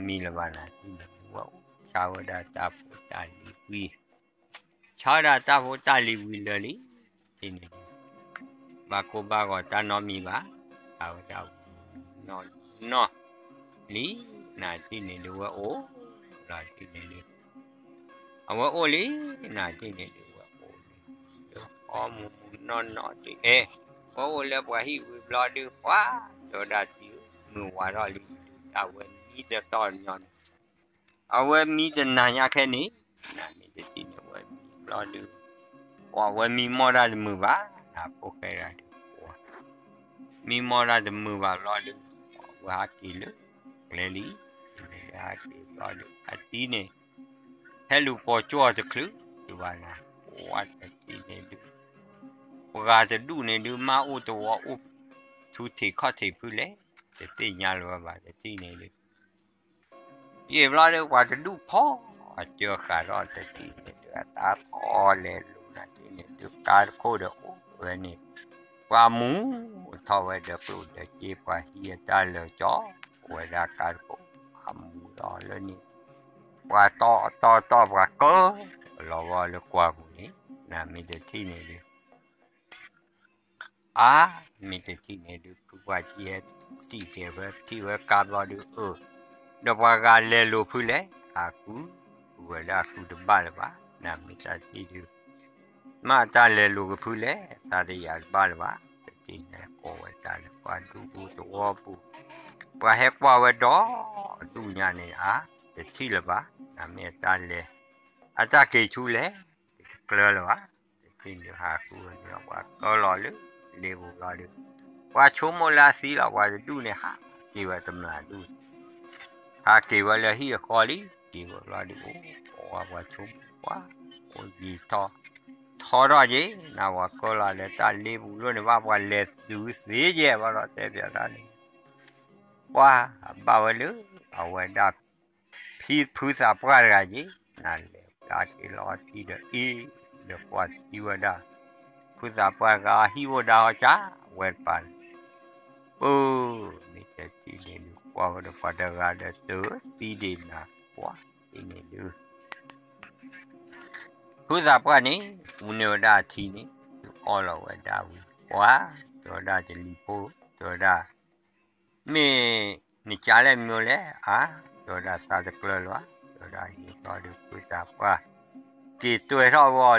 နီတမံၤလၢၤဘၣ်နၤတထံၣ်န့ၣ်ဒုး ဝဲအိၣ်ဆါဝဲဒၣ်တၢ်ဖိတၢ်လံၤဝံၤ ဆါဝဲဒၣ်တၢ်ဖိတၢ်လံၤဝံၤလၢာ်လံ တထံၣ်န့ၣ်ဒုး ဘၣ်ကိၢ်ဘၣ်ဂီၤတၢ်နီတမံၤဘၣ် ဆါဝဲဒၣ်ဝံၤနီၢ်နီၢ်လံ နၤတထံၣ်န့ၣ်ဒုး ဝဲအိၣ်လီၤတထံၣ်န့ၣ်ဒုး အဝဲအိၣ်လံ နၤတထံၣ်န့ၣ်ဒုး ဝဲအိၣ်လံ လၢအီမူးမူးနီၢ်နီၢ်ဒုး အဲ ဝဲအိၣ်လၢပှၤဟံၣ်ဝံၤဘျီဒုး ပှၤ တဲဝဲဒၣ်တံၤဧၢ မုၢ်ဝါထီၣ်လံ တၢ်ဝဲမံတတီၢ်ညီန့ၣ် အဝဲမံတနၤညါခဲန့ၣ် နၤမ့ၢ်တထံၣ်န့ၣ် ဝဲမံဘျီဒုး ပှၤဝဲမံမီၢ်တၢ်တမုာ်ဘၣ် နဖိၣ်ဃဲတဂၤဒုး ပှၤ မံမီၢ်တၢ်တမုာ်ဘၣ်ဘျီဒုး ဝဲဟးက့ၤလၢကျဲလံ ဟးက့ၤဘျီဒုး အတံၤန့ၣ် ဟဲလူၤပိာ်ကၠီၣ်တချုးဒုးဘၣ်နၤ ပှၤတထံၣ်န့ၣ်ဒုး ပှၤတဒူၣ်န့ၣ်ဒုး မါအိၣ်တဝီအိၣ် ထူထံးခီၣ်ထံးဖုလဲၣ် တသ့ၣ်ညါလၢၤဘၣ် တထံၣ်န့ၣ်ဒုး ယံာ်ဘျီဒုး ပှၤတဒူၣ်ဖီ အစၢဃာ်ထီၣ်တထံၣ်န့ၣ်ဒုး အတၢ်ဖီလဲၤလူၤနၤတထံၣ်န့ၣ်ဒုး ကါတခိၣ်ဒီးအိၣ်ဝဲန့ၣ် ပှၤမူထီၣ်ဝဲဒီးကျိၣ်ဒီးစ့ ပှၤဟံးအတၢ်လၢာ်ကၠီဝဲဒၣ်ကါတခိၣ် အမူဒီးလၢန့ၣ် ပှၤတီတီတီ ပှၤကၢလီၤဝဲလၢကွၢ်ပူၤန့ၣ် နၤမ့ၢ်တထံၣ်န့ၣ်ဒုး အါ မ့ၢ်တထံၣ်န့ၣ်ဒုး ဖုပှၢ်ကံဟဲတံၢ်ကဲၤဝဲ ထံၣ်ဝဲကါဘျီဒုး အၢ ဒီးပှၤဂၤလဲၤလိာ်ဖုလဲၣ် ဟးဃု ဃုဝဲဒၣ်ဃုတဘၣ်လၢၤဘၣ် နၤမ့ၢ်တထံၣ်ဒုး မ့ၢ်တၢ်လဲၤလိာ်ကဖုလဲၣ် သးတယာ်တဘၣ်လၢၤဘၣ် တထံၣ်န့ၣ်ကိးဝဲတၢ်လၢပှၤဒူပူၤသဝီပူၤ ပှၤဟဲကွၢ်ဝဲဒီး ဒူၣ်ညါန့ၣ် အါ တထံၣ်လၢၤဘၣ်, နမ့ၢ်အတၢ်လဲၤ အတၢ်က့ၤဆူလဲၣ်, တကျၢၤလၢၤဘၣ်, တထံၣ်န့ၣ်ဟးဃုဝဲန့ၣ် ပှၤကၢလီၤလၢ လ့ပူၤလီၤဒီး ပှၤဆိကမိၣ်လၢအသံလီၤ ပှၤတဒူၣ်န့ၣ် ဟးက့ၤဝဲတမျးဒူၣ် ဟးက့ၤဝဲလၢဟံၣ်အဃီလံ, က့ၤဝဲဘျီဒုး အိၣ်ဝဲပှၤဆိကမိၣ်ပှၤ အိၣ်ယံၤထီၣ် ထီထီၣ်က့ၤ နပှၤကၢလီၤလၢတၢ်လ့ပူၤလိၣ်န့ၣ်ဘၣ် ပှၤလဲၤသုးသ့ယဲၢ်ဘၣ်ဒီးတဲပၠးတၢ်န့ၣ် ပှၤဘၣ်ဝဲလၢ အဝဲဒၣ် ဖံဖုသးပှၢ်တဂၤက့ၤ နလဲၤတၢ်က့ၤလီၤထံဒီးအ့ၣ် ဒီးကွၢ်ထံဝဲဒၣ် ဖုသးပှၢ်တဂၤဟံၣ်အိၣ်ဒၣ်ဟီၣ်ကၢ်ဝဲတပၤန့ၣ် ပၢ် မ့ၢ်တထံၣ်န့ၣ်ဒုး ကွၢ်ဝဲဒီးပှၤတဂၤဒီးတၢ်သံဒ့ၣ်နၤ ပှၤတထံၣ်န့ၣ်ဒုး ဖုသးပှၢ်န့ၣ် ပူၤန့ၢ်ဝဲဒၣ်အထံန့ၣ် ဒုးအီၣ်လီၤဝဲဒၣ်ဝံၤ ပှၤ တဲဝဲဒၣ်တလံၤဖိ တဲဝဲဒၣ် မ့ၢ်နကလဲၣ်မ့ၢ်လဲၣ် အါ တဲဝဲဒၣ်သးတကျၢၤလၢၤဘၣ် တဲဝဲဒၣ်ယံာ်ဘျီဒုးဖုသးပှၢ် က့ၤတွဲထီၣ်ဝဲ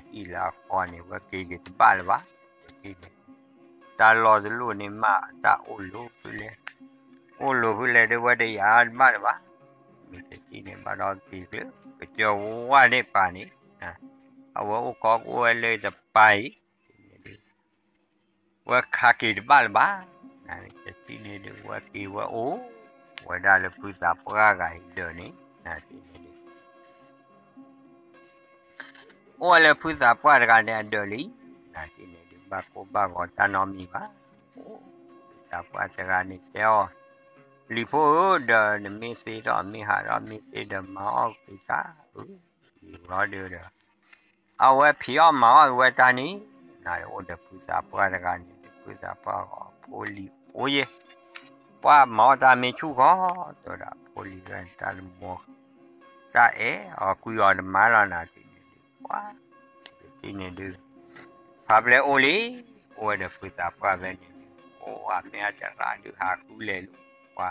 အီၤလၢ အဟံၣ်လၢအဃီန့ၣ် ဝဲက့ၤက့ၤတဘၣ်လၢၤဘၣ် တထံၣ်န့ၣ် တၢ်လီၢ်တလီၢ်န့ၣ်မး အတၢ်အိၣ်လိၤဖဲလဲၣ် အိၣ်လိၤဖဲလဲၣ်ဒီး ဝဲတယာ်တဘၣ်လၢၤဘၣ် မ့ၢ်တထံၣ်န့ၣ် ဘၣ်ဒီးက့ၤကျၢၤ ကစၢၢ်ဝါန့ၣ်ပာ်န့ၣ် အဝဲအိၣ်ခိးကအိၣ်ဝဲလၢတပၤအံၤ ဝဲခးက့ၤတဘၣ်လၢၤဘၣ် နတထံၣ်န့ၣ်ဒုး ဝဲက့ၤဝဲအိၣ် ဝဲဒၣ်လၢဖုသးပှၢ်ဂၤအံၤဒၢးန့ၣ် နတထံၣ်န့ၣ်ဒုး အိၣ်ဝဲလၢဖုသးပှၢ်တဂၤန့ၣ်အဒၢးလံ နတထံၣ်န့ၣ်ဒုး ဘၣ်ကိၢ်ဘၣ်ဂီၤတၢ်နီတမံၤဘၣ် အိၣ် ဖုသးပှၢ်တဂၤန့ၣ်တဲအီၤ လံၤဖိဧၢ ဒီးနမ့ၢ်သ့ထီၣ်မ့ၢ်ဟးထီၣ်မ့ၢ်သ့ဒီးမၤအီၣ်က့ၤတၢ်ဧၢ ယံာ်ဘျီဒုးဒီး အဝဲဖံးအီၣ်မၤအီၣ်က့ၤဝဲတၢ်န့ၣ် နအိၣ်ဒီးဖုသးပှၢ်တဂၤန့ၣ် ဖုသးပှၢ်ဂီၤဖိလံၤအိၣ်ယဲၢ် ပှၤမၤအီၣ်တၢ်မ့ၢ်ဆူၣ်ဃီ တဲဝဲဒၣ်ဖိလံၤဝဲတၢ်တမီၤ တၢ်အဲၣ်အီၤကွံအီၤတမၤလီၤ နတထံၣ်န့ၣ်ဒုး ပှၤ တထံၣ်န့ၣ်ဒုး ဖးပျဲအိၣ်လံ အိၣ်ဝဲဒီးဖုသးပှၢ်ဖဲန့ၣ်ဒုး အိၣ်အမ့ၢ်အတရၣ်ဒုးဟးဃုလဲၤလၢ ပှၤ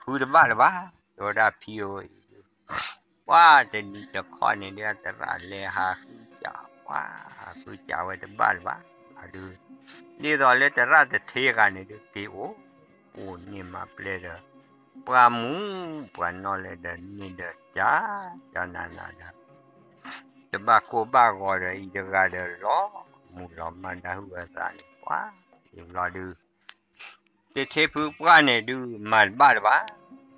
ဃုတဘၣ်လၢၤဘၣ် တဲဝဲဒၣ်ဖံဧၢအံၤဒုး ပှၤတနံၤတခီန့ၣ်ဒုး အတရၣ်လဲၤဟးဃုကး ပှၤ ဟးဃုကးဝဲတဘၣ်လၢၤဘၣ် အဒုး ဒ်သိးလၢတရၣ်တထ့ဂၤန့ၣ်ဒုး က့ၤအိၣ် အိၣ်န့ၢ်မၤပျဲဒီး ပှၤမူပှၤနီၢ်လဲၤဒီးန့ၢ်ဒီးကး ကနၤနၤဒီး တဘၣ်ကိၢ်ဘၣ်ဂီၤဒီးအံၤတဂၤဒီးလီၤ မူလီၤမၢ်နၢ်ဟူအသးန့ၣ် ပှၤ ယံာ်ဘျီဒုး တထ့ဖုပှၢ်န့ၣ်ဒုးမၤတဘၣ်လၢၤဘၣ်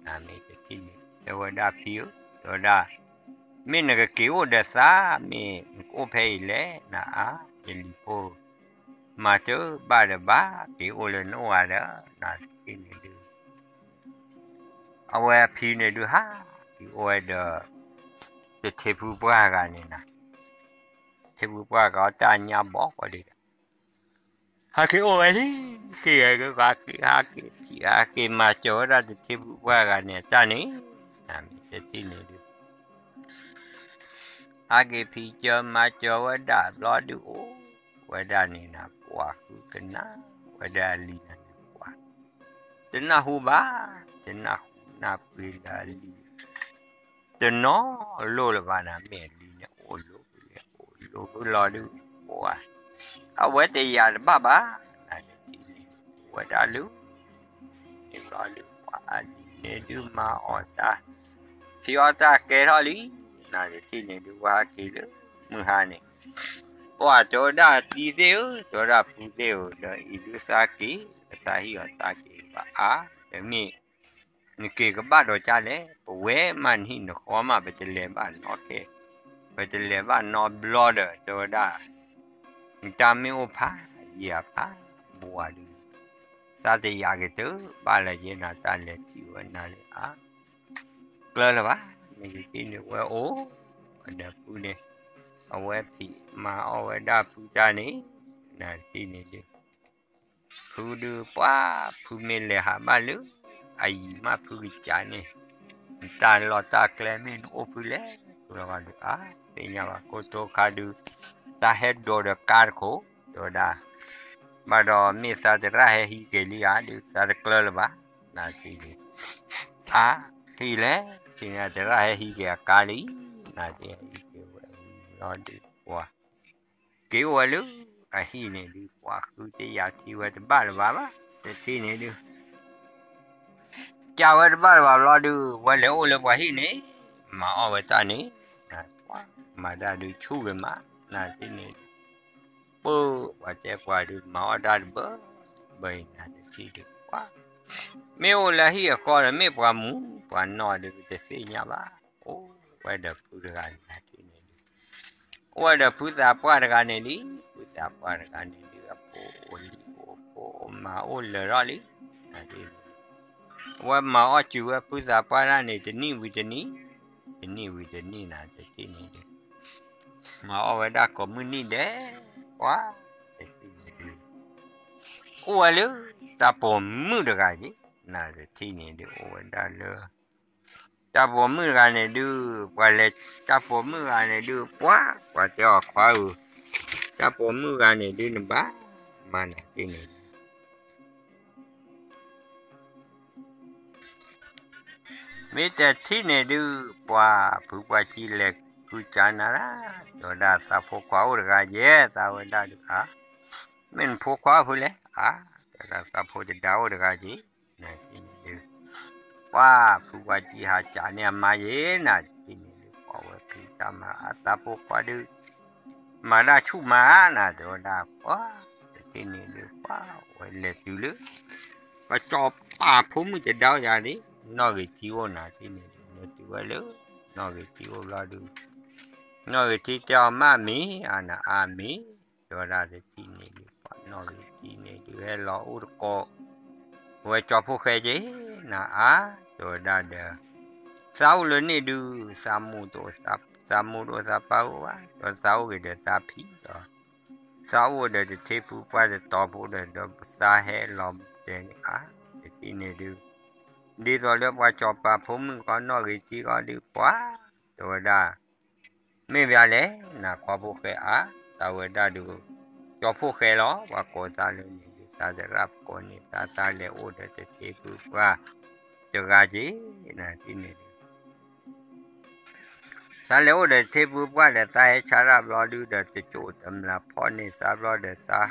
နမ့ၢ်တထံၣ်န့ၣ် တဲဝဲဒၣ်ဖံဧၢ တဲဝဲဒၣ် မ့ၢ်နကက့ၤအိၣ်ဒီးသး မ့ၢ်နကအိၣ်ဖဲအံၤလဲၣ် နအါ ယလံၤဖိ မၤတဘၣ်ဒီးဘၣ် က့ၤအိၣ်လၢနအိၣ်ဂၤဒီး နတထံၣ်န့ၣ်ဒုး အဝဲအဖံန့ၣ်ဒုးဟး က့ၤအိၣ်ဝဲဒီး တထ့ဖုပှၢ်ဂၤန့ၣ်နၤ ထ့ဖုပှၢ်ဂၤအီၤတၢ်ညါဘီကီးဒံး ဟဲက့ၤအိၣ်ဝဲလံ က့ၤဂဲၤက့ၤ ဟးက့ၤ ဟးက့ၤမၤစၢၤဝဲဒၣ်တထ့ဖုပှၢ်ဂၤန့ၣ် တၢ်န့ၣ် နမ့ၢ်တထံၣ်န့ၣ်ဒုး ဟးက့ၤဖံးစၢၤမၤစၢၤဝဲဒၣ်ဘျီဒုးအိၣ်ဝဲဒၣ်န့ၣ်နၤ ပှၤဃုကနၣ်ဝဲဒၣ်အလံၤနၤန့ၣ် ပှၤ တနၢ်ဟူဘၣ် တနၢ်ဟူနၢ်ပှ့ၤလၢအလံၤ တနီၤလိၣ်လၢၤဘၣ်နၤ မ့ၢ်အလံၤန့ၣ်အိၣ်လိၤ အိၣ်လိၤဖုလီၤဒုး ပှၤ အဝဲတယာ်တဘၣ်ဘၣ် နတထံၣ်န့ၣ် ဝဲဒၣ်လၢ န့ၣ်ဘျီဒုး ပှၤအလံၤန့ၣ်ဒုးမၤအီၣ်တၢ် ဖံးအီၣ်တၢ်ကဲထီၣ်လံ နတထံၣ်န့ၣ်ဒုး ပှၤဟးက့ၤလၢ မုၢ်ဟါန့ၣ် ပှၤတဲဝဲဒၣ်တံၤသ့ၣ်ဧၢ တဲဝဲဒၣ်ဖုသ့ၣ်ဧၢ ဒီးအံၤဒုးသးက့ၤ သးဟံၣ်အီၤသးက့ၤဘၣ်အါ ဒီးမ့ၢ် နက့ၤကဘၣ်ဒီးကၢ်လဲၣ် ပဝဲမးနဟံၣ်နဃီမး ပတလဲၤဘၣ်နီတခါ ပတလဲၤဘၣ်နီတဘျီဒီး တဲဝဲဒၣ် နတၢ်မ့ၢ်အိၣ်ဖးယံၤအဖး ဘိးဝၤဒုး သးတယာ်က့ၤတဘၣ်လၢၤယဲၢ်နၤ တၢ်လဲၤထံၣ်ဝဲနၤလၢအါ ကျၢၤလၢၤဘၣ် မ့ၢ်ယတံၤန့ၣ်ဝဲအိၣ် ဝဲဒီးဖုန့ၣ် အဝဲဖံးမၤအီၣ်ဝဲဒၣ်ဖုတၢ်န့ၣ် နတံၤန့ၣ်ဒုး ဖုဒုးပှၤ ဖုမ့ၢ်လဲၤဟးဘၣ်လၢ အယံၤမးဖုကစးန့ၣ် နတၢ်လီၢ်တၢ်ကျဲမ့ၢ်နအိၣ်ဖုလဲၣ် ဖုလီၤဂီၤဒုးအါ သ့ၣ်ညါဘၣ် ကိတိခါဒုး သးဟဲဒိးဒီးကါတခိၣ် တဲဝဲဒၣ် ဘၣ်ဒီးမ့ၢ်သးတရၣ်ဟဲဟံးက့ၤလံဧါ ဒုးသးတကျၢၤလၢၤဘၣ် နတံၤန့ၣ် အါ ဟံးလဲၣ် ထံၣ်န့ၣ်သရၣ်ဟဲဟံးက့ၤအကါလံ နတံၤဟံးက့ၤဝဲဝံၤလီၤဒုးပှၤ က့ၤအိၣ်ဝဲလၢ အဟံၣ်န့ၣ်ဒုး ပှၤဃုတယာ်ထံဝဲတဘၣ်လၢၤဘၣ်ဘၣ် တထံၣ်န့ၣ်ဒုး ကးဝဲတဘၣ်လၢၤဘၣ်ဘျီဒုး ဝဲလဲၤအိၣ်လၢပှၤဟံၣ်န့ၣ် မၤအီၣ်ဝဲတၢ်န့ၣ်, မၤတၢ်ဒုးဆူၣ်ဂ့ၤမး နၤတထံၣ်န့ၣ်ဒုး, ပၢ်ပှၤတဲပှၤဒုး မၤအီၣ်တၢ်တဘၢဘၢအံၤ နၤတထံၣ်ဒုး ပှၤ မ့ၢ်အိၣ်လၢဟံၣ်အဃီဒီး မ့ၢ်ပှၤမူပှၤနီၢ်ဒုး တသ့ၣ်ညါဘၣ်, အိၣ်ဝဲဒီးဖုတဂၤန့ၣ် နၤတထံၣ်န့ၣ်ဒုး, အိၣ်ဝဲဒီးဖုသးပှၢ်တဂၤန့ၣ်လံ, ဖုသးပှၢ်တဂၤန့ၣ်ဒုး အဖိအိၣ်လံအိၣ်ဖိအိၣ်မၤအိၣ်လၢာ်ထီၣ်လံ, နၤတထံၣ်န့ၣ်ဒုး အဝဲမၤအီၣ်စူၤဝဲဖုသးပှၢ်တၢ်န့ၣ် တနံၣ်ဝံၤတနံၣ်, တနံၣ်ဝံၤတနံၣ် နၤတထံၣ်န့ၣ်ဒုး, မၤအီၣ်ဝဲဒၣ်ကိးမုၢ်နံၣ်ဒဲး, ပှၤ တထံၣ်န့ၣ်ဒုး အိၣ်ဝဲလၢ တၢ်ပိာ်မုၣ်တဂၤက့ၤ, နၤတထံၣ်န့ၣ်ဒုး အိၣ်ဝဲဒၣ်လၢ တၢ်ပိာ်မုၣ်တဂၤန့ၣ်ဒုး ပှၤလဲၤ တၢ်ပိာ်မုၣ်တဂၤန့ၣ်ဒုး ပှၤ ပှၤတဲအီၤခွါဧၢ, တၢ်ပိာ်မုၣ်တဂၤန့ၣ်ဒုး နဘၣ်မၤနၤတထံၣ်န့ၣ်ဒုး မ့ၢ်တထံၣ်န့ၣ်ဒုး ပှၤဖုပှၢ်ကံလဲၤဃုကၢနၤဒၣ်, တဲဝဲဒၣ်သးဖိခွါအိၣ်တဂၤယဲၢ် သးဝဲဒၣ်ဒုးဧါ, မ့ၢ်နဖိခွါအိၣ်ဖဲလဲၣ်ဧါ, တဲဝဲဒၣ်သးဖိတဒါအိၣ်တဂၤက့ၤ, နၤတထံၣ်န့ၣ်ဒုး ပှၤဖုပှၢ်ကံဟးကၢန့ၢ်အမါယဲၢ် နၤတထံၣ်န့ၣ်ဒုး ပှၤဝဲဖံးတၢ်မၤအသးဖိခွါဒုး မၤတၢ်ဆူၣ်မးနၤ တဲဝဲဒၣ် ပှၤတထံၣ်န့ၣ်ဒုး ပှၤဝဲလဲၤတုၤလၢ ပှၤစီၤပၤဖိမုၣ်တဒါအိၣ်ယၤလံ နီၢ်ဂ့ၤထံအိၣ် နၤတထံၣ်န့ၣ်ဒုး လဲၤတုၤဝဲလၢ နီၢ်ဂ့ၤထံအိၣ်ဘျီဒုး နီၢ်ဂ့ၤထံတဲအီၤ မ့ၢ်အါနၤအါမ့ၢ် တဲဝဲဒၣ်တထံၣ်န့ၣ်ဒုး ပှၤနီၢ်ဂ့ၤထံန့ၣ်ဒုး ဟဲလီၤအိၣ်တကိး ဝဲကၠီဖိၣ်ဃဲက့ၤ နၤအါ တဲဝဲဒၣ်ဒီး သးအိၣ်လၢန့ၣ်ဒုး သးမိၢ်တအိၣ် သးမိၢ်တအိၣ်သးပၢ်အိၣ်ဘၣ် ဒီးသးအိၣ်က့ၤဒီးသးဖံဒီး သးအိၣ်ဒီးတထ့ဖုပှၢ်တတီၤဖိဒီး ဒီးသးဟဲလီၤတဲန့ၣ်ဧါ တထံၣ်န့ၣ်ဒုး ဒ်သိးလၢပှၤစီၤပၤဖိမုၣ်ကီးနီၢ်ဂ့ၤထံကီးဒုး ပှၤ တဲဝဲဒၣ် မ့ၢ်ဘၣ်လဲၣ် နၤကၠီဖိၣ်ဃဲဧါ သးဝဲဒၣ်ဒုး ကၠီဖိၣ်ဃဲလီၤ ပှၤကိးသးလၢန့ၣ်ဒုး သးသရၣ်ကိးန့ၢ်သး သးလဲၤအိၣ်ဒီးတထ့ဖုပှၢ်တဂၤက့ၤ နၤတထံၣ်န့ၣ်ဒုး သးလဲၤအိၣ်ဒီးတထ့ဖုပှၢ်ဒီး သးဟဲဆါတၢ်ဘျီဒုးဒီး တစိၢ်တမျၢ်ဖီၣ်န့ၢ်သးဘျီဒီး သးဟးက့ၤလီၤတဲာ်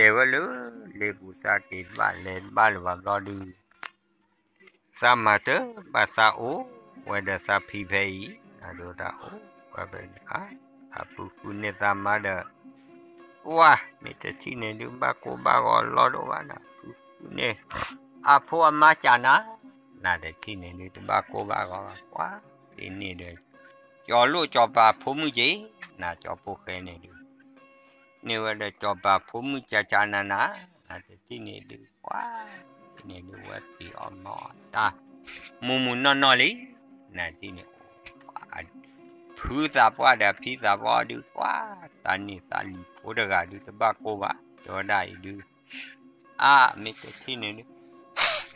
ဝဲလၢ လ့ပူၤသးက့ၤတဘၣ်လဲၤတဘၣ်လၢၤဘၣ်ဘျီဒုး သးမၤတၢ်ဘၣ်သးအိၣ်ဝဲဒီးသးဖံဖဲအံၤ အဒိတၢ်အိၣ်ဝဲဖဲန့ၣ်ဧါ သးဖုဃုန့ၢ်သးမါဒီး ပှၤမ့ၢ်တထံၣ်န့ၣ်ဒုး ဘၣ်ကိၢ်ဘၣ်ဂီၤလီၤဒိၣ်ဘၣ်နၤ ဖုဃုန့ၢ် အဖိအမါကၢ်နၤ နၤတထံၣ်န့ၣ်ဒုး တဘၣ်ကိၢ်ဘၣ်ဂီၤဘၣ် ပှၤသ့န့ၣ်ဒီး ကၠီလိၣ်ကၠီပၤဖိမုၣ်က့ၤ နၤကၠီဖိၣ်ဃဲန့ၣ်ဒုး န့ၢ်ဝဲဒီးကၠီပၤဖိမုၣ်ကၢ်ကၢ်နၤနၤ နၤတထံၣ်န့ၣ်ဒုး ပှၤ တထံၣ်န့ၣ်ဒုးဝဲသ့ၣ်အီၣ်မၤအီၣ်တၢ် မူးမူးနီၢ်နီၢ်လံ နၤတထံၣ်န့ၣ် ဖုသးပှၢ်ဒီးဖံသးပှၢ်ဒုး ပှၤ သးန့ၢ်သးလံၤဖိတဂၤဒုး တဘၣ်ကိၢ်ဘၣ် တဲဝဲဒၣ်အံၤဒုး အါ မ့ၢ်တထံၣ်န့ၣ်ဒုး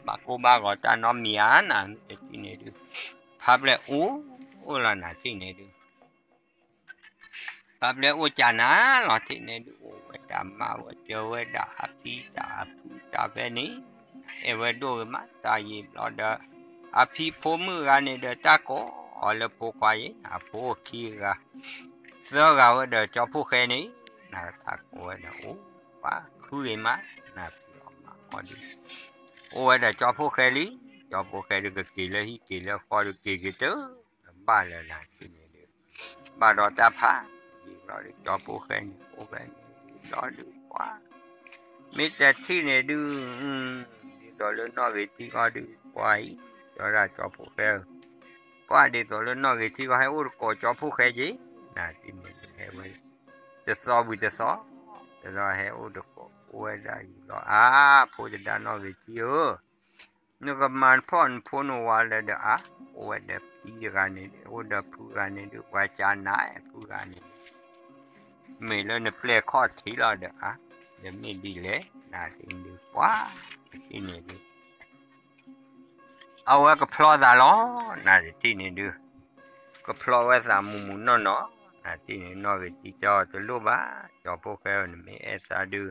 ဘၣ်ကိၢ်ဘၣ်ဂီၤတၢ်နီတမံၤဧါ နၤမ့ၢ်တထံၣ်န့ၣ်ဒုး ဖါပျဲၢ်အိၣ်လီၤ နၤတထံၣ်န့ၣ်ဒုး ဖါပျဲၢ်အိၣ်ကၢ်နၤလီၤ တထံၣ်န့ၣ်ဒုး အိၣ်ဝဲဒၣ်မါဝဲပၢၤဝဲဒၣ်အဖံတၢ်အဖုတၢ်ဖဲန့ၣ် အဲၣ်ဝဲဒိၣ်ဂ့ၤမး တၢ်ယံာ်ဘျီဒီး အဖံဖိမုၣ်ဂၤန့ၣ်ဒီး တၢ်ကိးအီၤလၢဖိခွါအံၤ အဖိအိၣ်ခံဂၤ သၢဂၤဝဲဒီးကၠီဖိၣ်ဃဲန့ၣ် နတၢ်ကိးဝဲဒီးအိၣ် ပှၤခုဂ့ၤမး နဖံးအီၣ်မၤအီၣ်ဒုး အိၣ်ဝဲဒီးကၠီဖိၣ်ဃဲလံ ကၠီဖိၣ်ဃဲဒုး ကက့ၤလၢဟံၣ်က့ၤလၢဃီဒုး က့ၤက့ၤတၢ် တဘၣ်လၢၤနၤတထံၣ်န့ၣ်ဒုး ဘၣ်ဒီးတၢ်ဖး ယံာ်ဘျီဒုး ကၠီဖိၣ်ဃဲန့ၣ် အိၣ်ဖဲန့ၣ် ဘျီဒုး ပှၤ မ့ၢ်တထံၣ်န့ၣ်ဒုး ဒ်သိးလၢနီၢ်ဂ့ၤထံကီၢ်ဒုး ပှၤအံၤ တဲဝဲဒၣ်ကၠီဖိၣ်ဃဲဧၢ ပှၤဒ်သိးလၢနီၢ်ဂ့ၤထံကီၢ် ဟဲအိၣ်တကိးကၠီဖိၣ်ဃဲက့ၤ နၤတထံၣ်န့ၣ်ဒုး ဟဲဝဲ တသီဝံၤတသီ တသီဟဲအိၣ်တကိး အိၣ်ဝဲဒၣ်ယံာ်လီၤ အါ ဖိတဒါနီၢ်ဂ့ၤထံဧၢ နကမၤဖှီၣ်နဖိနဝၤလၢၤဒီးအါ အိၣ်ဝဲဒီးဖံတဂၤန့ၣ် အိၣ်ဒီးဖုဂၤန့ၣ်ဒုး ပှၤကၢ်နၤဖုဂၤန့ၣ် မ့ၢ်လၢနပျဲၢ်ခီၣ်ထံးလီၤဒီးအါ ဒီးမ့ၢ်ဒ်လဲၣ် နၤတထံၣ်န့ၣ်ဒုး ပှၤ တထံၣ်န့ၣ်ဒုး အဝဲကဖျီသးလီၤ နၤတထံၣ်န့ၣ်ဒုး ကဖျီဝဲသးမူးမူးနီၢ်နီၢ် နၤတထံၣ်န့ၣ် နီၢ်ဂ့ၤထံတဲအီၤတလိၣ်ဘၣ် ကၠီဖိၣ်ဃဲဧၢ နမ့ၢ်အဲၣ်သးဒုး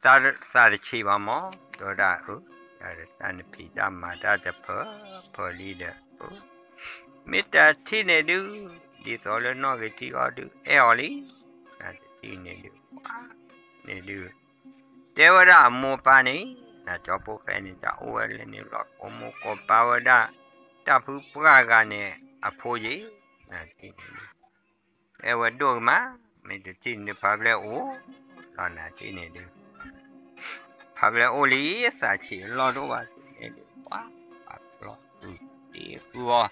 သးတဆံးဘၣ်မး တဲဝဲဒၣ်အၢ တၢ်နဖံးတၢ်မၤတၢ်တဖၢဖၢလံဒီး မ့ၢ်တထံၣ်န့ၣ်ဒုး ဒ်သိးလၢနီၢ်ဂ့ၤထံအီၤဒုး အဲၣ်အီၤလံ နၤတထံၣ်န့ၣ်ဒုး ပှၤ န့ၣ်ဒုး တဲဝဲဒၣ်အမိၢ်ပၢ်န့ၣ် နကၠီဖိၣ်ဃဲန့ၣ် တၢ်အိၣ်ဝဲလၢန့ၣ်ဘျီ ကိးမိၢ်ကိးပၢ်ဝဲဒၣ် တၢ်ဖုပှၢ်ဂၤန့ၣ် အဖိယံၤ နတထံၣ်န့ၣ်ဒုး အဲၣ်ဝဲဒိၣ်ကမး မ့ၢ်တထံၣ်န့ၣ်ဒုး ဖါဘျဲၣ်အိၣ်လီၤ နတထံၣ်န့ၣ်ဒုး ဖါဘျဲၣ်အိၣ်လံ သးဆံးအလီၢ်တအိၣ်ဘၣ်န့ၣ်ဒုး ပှၤ ပာ်ဖျီသူၣ်တ့ဃုအီၤ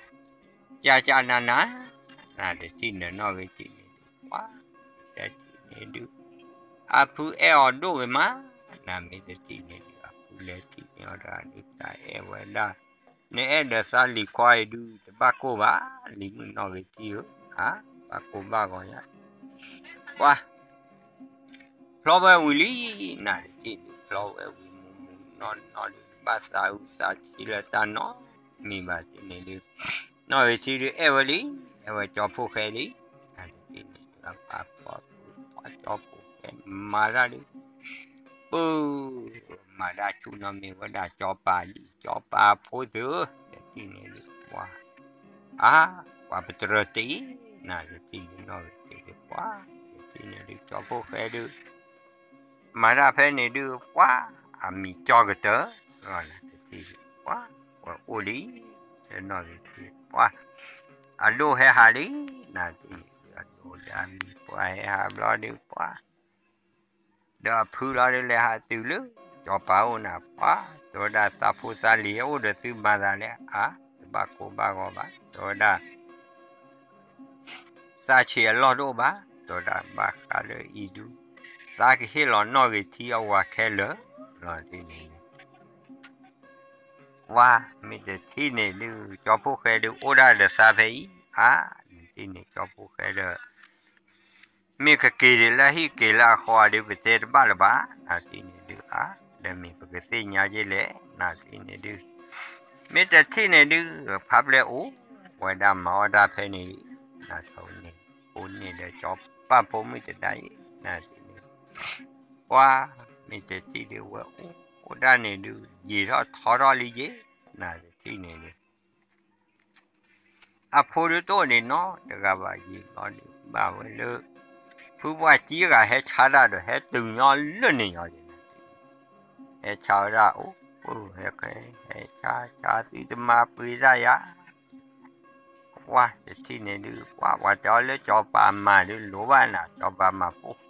ကၢ်ကၢ်နးနး နတထံၣ်န့ၣ်နီၣ်ဂ့ၤထံၣ်န့ၣ်ဒုး ပှၤ တထံၣ်န့ၣ်ဒုး အဖုအဲၣ်အီၤဒိၣ်ဂ့ၤမး နမ့ၢ်တထံၣ်န့ၣ်ဒုး အဖုလဲၤထံၣ်န့ၢ်အီၤတဂၤဒုး တၢ်အဲၣ်ဝဲဒၣ် နအဲၣ်ဒီးသးလံၤခွါအံၤဒုး တဘၣ်ကိၢ်ဘၣ် လံၤမုၣ်နီၣ်ဂ့ၤထံၣ်ဧၢ ဧါ ဘၣ်ကိၢ်ဘၣ်ဂီၤညါ ပှၤ ဖျီဝဲဝံၤလံ နတထံၣ်န့ၣ် ဖျီဝဲဝံၤမုၢ်မုၢ်နီၢ်နီၢ်ဒုး ဘၣ်သးအုးသးဆံးလၢတၢ်နီတမံၤဘၣ်ထံၣ်န့ၣ်ဒုး နီၣ်ဂ့ၤထံၣ်ဒုး အဲၣ်ဝဲလံ အဲၣ်ဝဲကၠီဖိၣ်ဃဲလံ နတထံၣ်န့ၣ်ဒုး အပာ်ဖျီသူၣ်ပှၤကၠီဖိၣ်ဃဲမၤတၢ်ဒုး ပၢ် မၤတၢ်ဆူၣ်နီတမံၤဝဲဒၣ် ကၠီပၤလံ ကၠီပၤဖိသ့ၣ်ဧၢ နတထံၣ်န့ၣ်ဒုး ပှၤ အါ ပှၤပတြၢၤတ့ၢ် နတထံၣ်န့ၣ်နီၣ်ဂ့ၤထံၣ်ဒုး ပှၤ နတထံၣ်န့ၣ်ဒုး ကၠီဖိၣ်ဃဲဒုး မၤတၢ်ဖဲန့ၣ်ဒုး ပှၤ အမံၤကၠီကတၢၢ်လီၤ နတထံၣ်ဒုး ပှၤ ဝဲအိၣ်လံ နီၣ်ဂ့ၤထံၣ် ပှၤ အဒိၣ်ဟဲဟးလံ နတထံၣ်န့ၣ်ဒုး အဒိၣ်ဒီးအမံၤ ပှၤဟဲဟးဘျီဒုး ပှၤ ဒီးအဖုလီၤဒုး လဲၤဟးတုၤလၢ ကၠီပၤအိၣ်နၤ ပှၤ တဲဝဲဒၣ် သးဖိသးလံၤ အိၣ်ဒီးသုမၤသးလဲၣ် အါ တဘၣ်ကိၢ်ဘၣ်ဂီၤဘၣ် တဲဝဲဒၣ် သးဆံးအလီၢ်တအိၣ်ဘၣ် တဲဝဲဒၣ် ဘၣ်ဃးလၢအံၤဒုး သးကဟ့ၣ်လီၤနီၣ်ဂ့ၤထံအဝၤခဲလၢာ် လီၤဒ်န့ၣ် ပှၤ မ့ၢ်တထံၣ်န့ၣ်ဒုး ကၠီဖိၣ်ဃဲဒုး အိၣ်ဒၣ်ဒီးသးဖဲအံၤ အါ နတထံၣ်န့ၣ် ကၠီဖိၣ်ဃဲဒီး မ့ၢ်ကက့ၤဒ်လၢဟံၣ်က့ၤလၢအဃီဒုး ပတဲတဘၣ်လၢၤဘၣ် နတထံၣ်န့ၣ်ဒုး အါ ဒီးမ့ၢ်ပကသ့ၣ်ညါက့ၤလဲၣ် နတထံၣ်န့ၣ်ဒုး မ့ၢ်တထံၣ်န့ၣ်ဒုး ဖါပျဲၢ်အိၣ်ဝဲဒၣ်မၤအီၣ်တၢ်ဖဲန့ၣ် နဆိန့ၣ် အိၣ်န့ၢ်ဒီးကၠီပၤဖိမုၣ်တဒါအံၤ နတထံၣ်န့ၣ် ပှၤ မ့ၢ်တထံၣ်ဒုး ဝဲအိၣ်ဒၣ်န့ၣ်ဒုး ယံာ်ထီၣ်ထီထီၣ်လံယ့ၣ် နတထံၣ်န့ၣ်ဒုး အဖိဒုးတအိၣ်န့ၣ်နီတဂၤဘၣ် ယံာ်ဘျီဒုး ဘၣ်ဝဲလၢ ဖုပှၢ်ကံဂၤဟဲဆါတၢ်ဒီး ဟဲတုၤညီလၢန့ၣ်ညီယဲၢ်န့ၣ် ဟဲဆါဝဲဒၣ်အိၣ် ဟဲ ဟဲဆါ ဆါသုတမၤပှ့ၤတၢ်ယၤ ပှၤတထံၣ်န့ၣ်ဒုး ပှၤ ပှၤတဲအီၤလၢကၠီပၤမၤဒုး လိၤဘၣ်နၤ ကၠီပၤမၤပိၢ်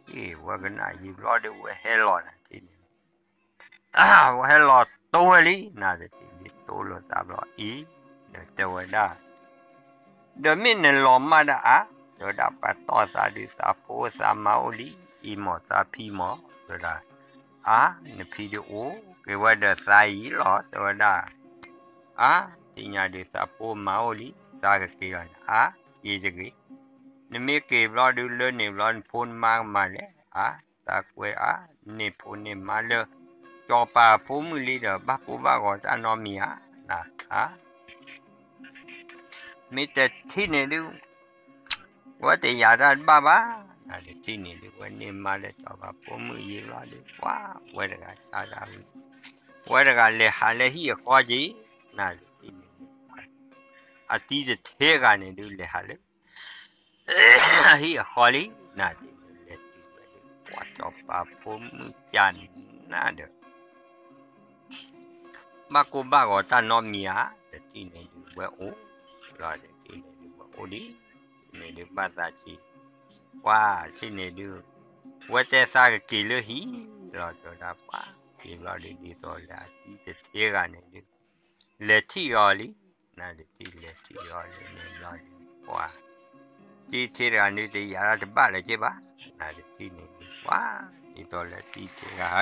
အ့ၣ် ဝဲကနၣ်ယံာ်ဘျီဒုး ဝဲဟဲလီၤနၤထံၣ်န့ၣ် ဝဲဟဲလီၤတိဝဲလံ နတထံၣ်န့ၣ် တိလိာ်သးဘျီအံၤ ဒီးတဲဝဲဒၣ် ဒီးမ့ၢ်နလီၤမၢ်ဒၣ်အါ တဲဝဲဒၣ် ပှၤတီၢ်သးဒုး သးဖိသးမါအိၣ်လံ အံၤမ့ၢ်သးဖံမ့ၢ် တဲဝဲဒၣ် အါ နဖံဒုးအိၣ်က့ၤဝဲဒီးသးအံၤလီၤ တဲဝဲဒၣ် အါ သ့ၣ်ညါဒုး သးဖိမါအိၣ်လံ သးကက့ၤလီၤန့ၣ် အါ က့ၤတဂ့ၤ နမ့ၢ်က့ၤဘျီဒုး လၢန့ၣ်ဘျီ နဖိနမါကမၤလဲၣ် အါ သးကွဲအါ န့ၢ်ဖိန့ၢ်မါလၢ ကၠီပၤဖိမုၣ်လံဒီး ဘၣ်ကိၢ်ဘၣ်ဂီၤတၢ်နီတမံၤဧါ န အါ မ့ၢ်တထံၣ်န့ၣ်ဒုး ဝဲတယာ်တၢ်တဘၣ်ဘၣ် နတထံၣ်န့ၣ်ဒုး ဝဲန့ၢ်မါလၢကၠီပၤဖိမုၣ်ယံာ်ဘျီဒုး ပှၤ ဝဲတဂၤဆါတၢ်ဝံၤ ဝဲတဂၤလဲၤဟးလၢဟံၣ်အဃီက့ၤ နတထံၣ်န့ၣ်ဒုး အတံၤတထ့ဂၤန့ၣ်ဒုး လဲၤဟးလၢ ဟံၣ်အဃီလံ နတထံၣ်န့ၣ် လဲၤတုၤဝဲဒုး ပှၤ ကၠီပၤဖိမုၣ်ကနၣ်ဒီး ဘၣ်ကိၢ်ဘၣ်ဂီၤတၢ်နီတမံၤဧါ တထံၣ်န့ၣ်ဒုး ဝဲအိၣ်လီၤ တထံၣ်န့ၣ်ဒုး ဝဲအိၣ်လံ တထံၣ်န့ၣ်ဒုး ဘၣ်သးဆံး ပှၤ တထံၣ်န့ၣ်ဒုး ဝဲတဲသးကက့ၤလၢဟံၣ်လီၤ တဲဝဲဒၣ် ပှၤ က့ၤဘျီဒုး ဒ်သိးလၢအတံၤတထ့ဂၤန့ၣ်ဒုး လဲၤထံၣ်အီၤလံ နတထံၣ်လဲၤထံၣ်အီၤလံန့ၣ်ဘျီဒုး ပှၤ တံၤတထ့တဂၤန့ၣ် တယာ်တၢ်တဘၣ်လၢၤက့ၤဘၣ် နတထံၣ်န့ၣ်ဒုး ပှၤ ဒ်သိးလၢတံၤတထ့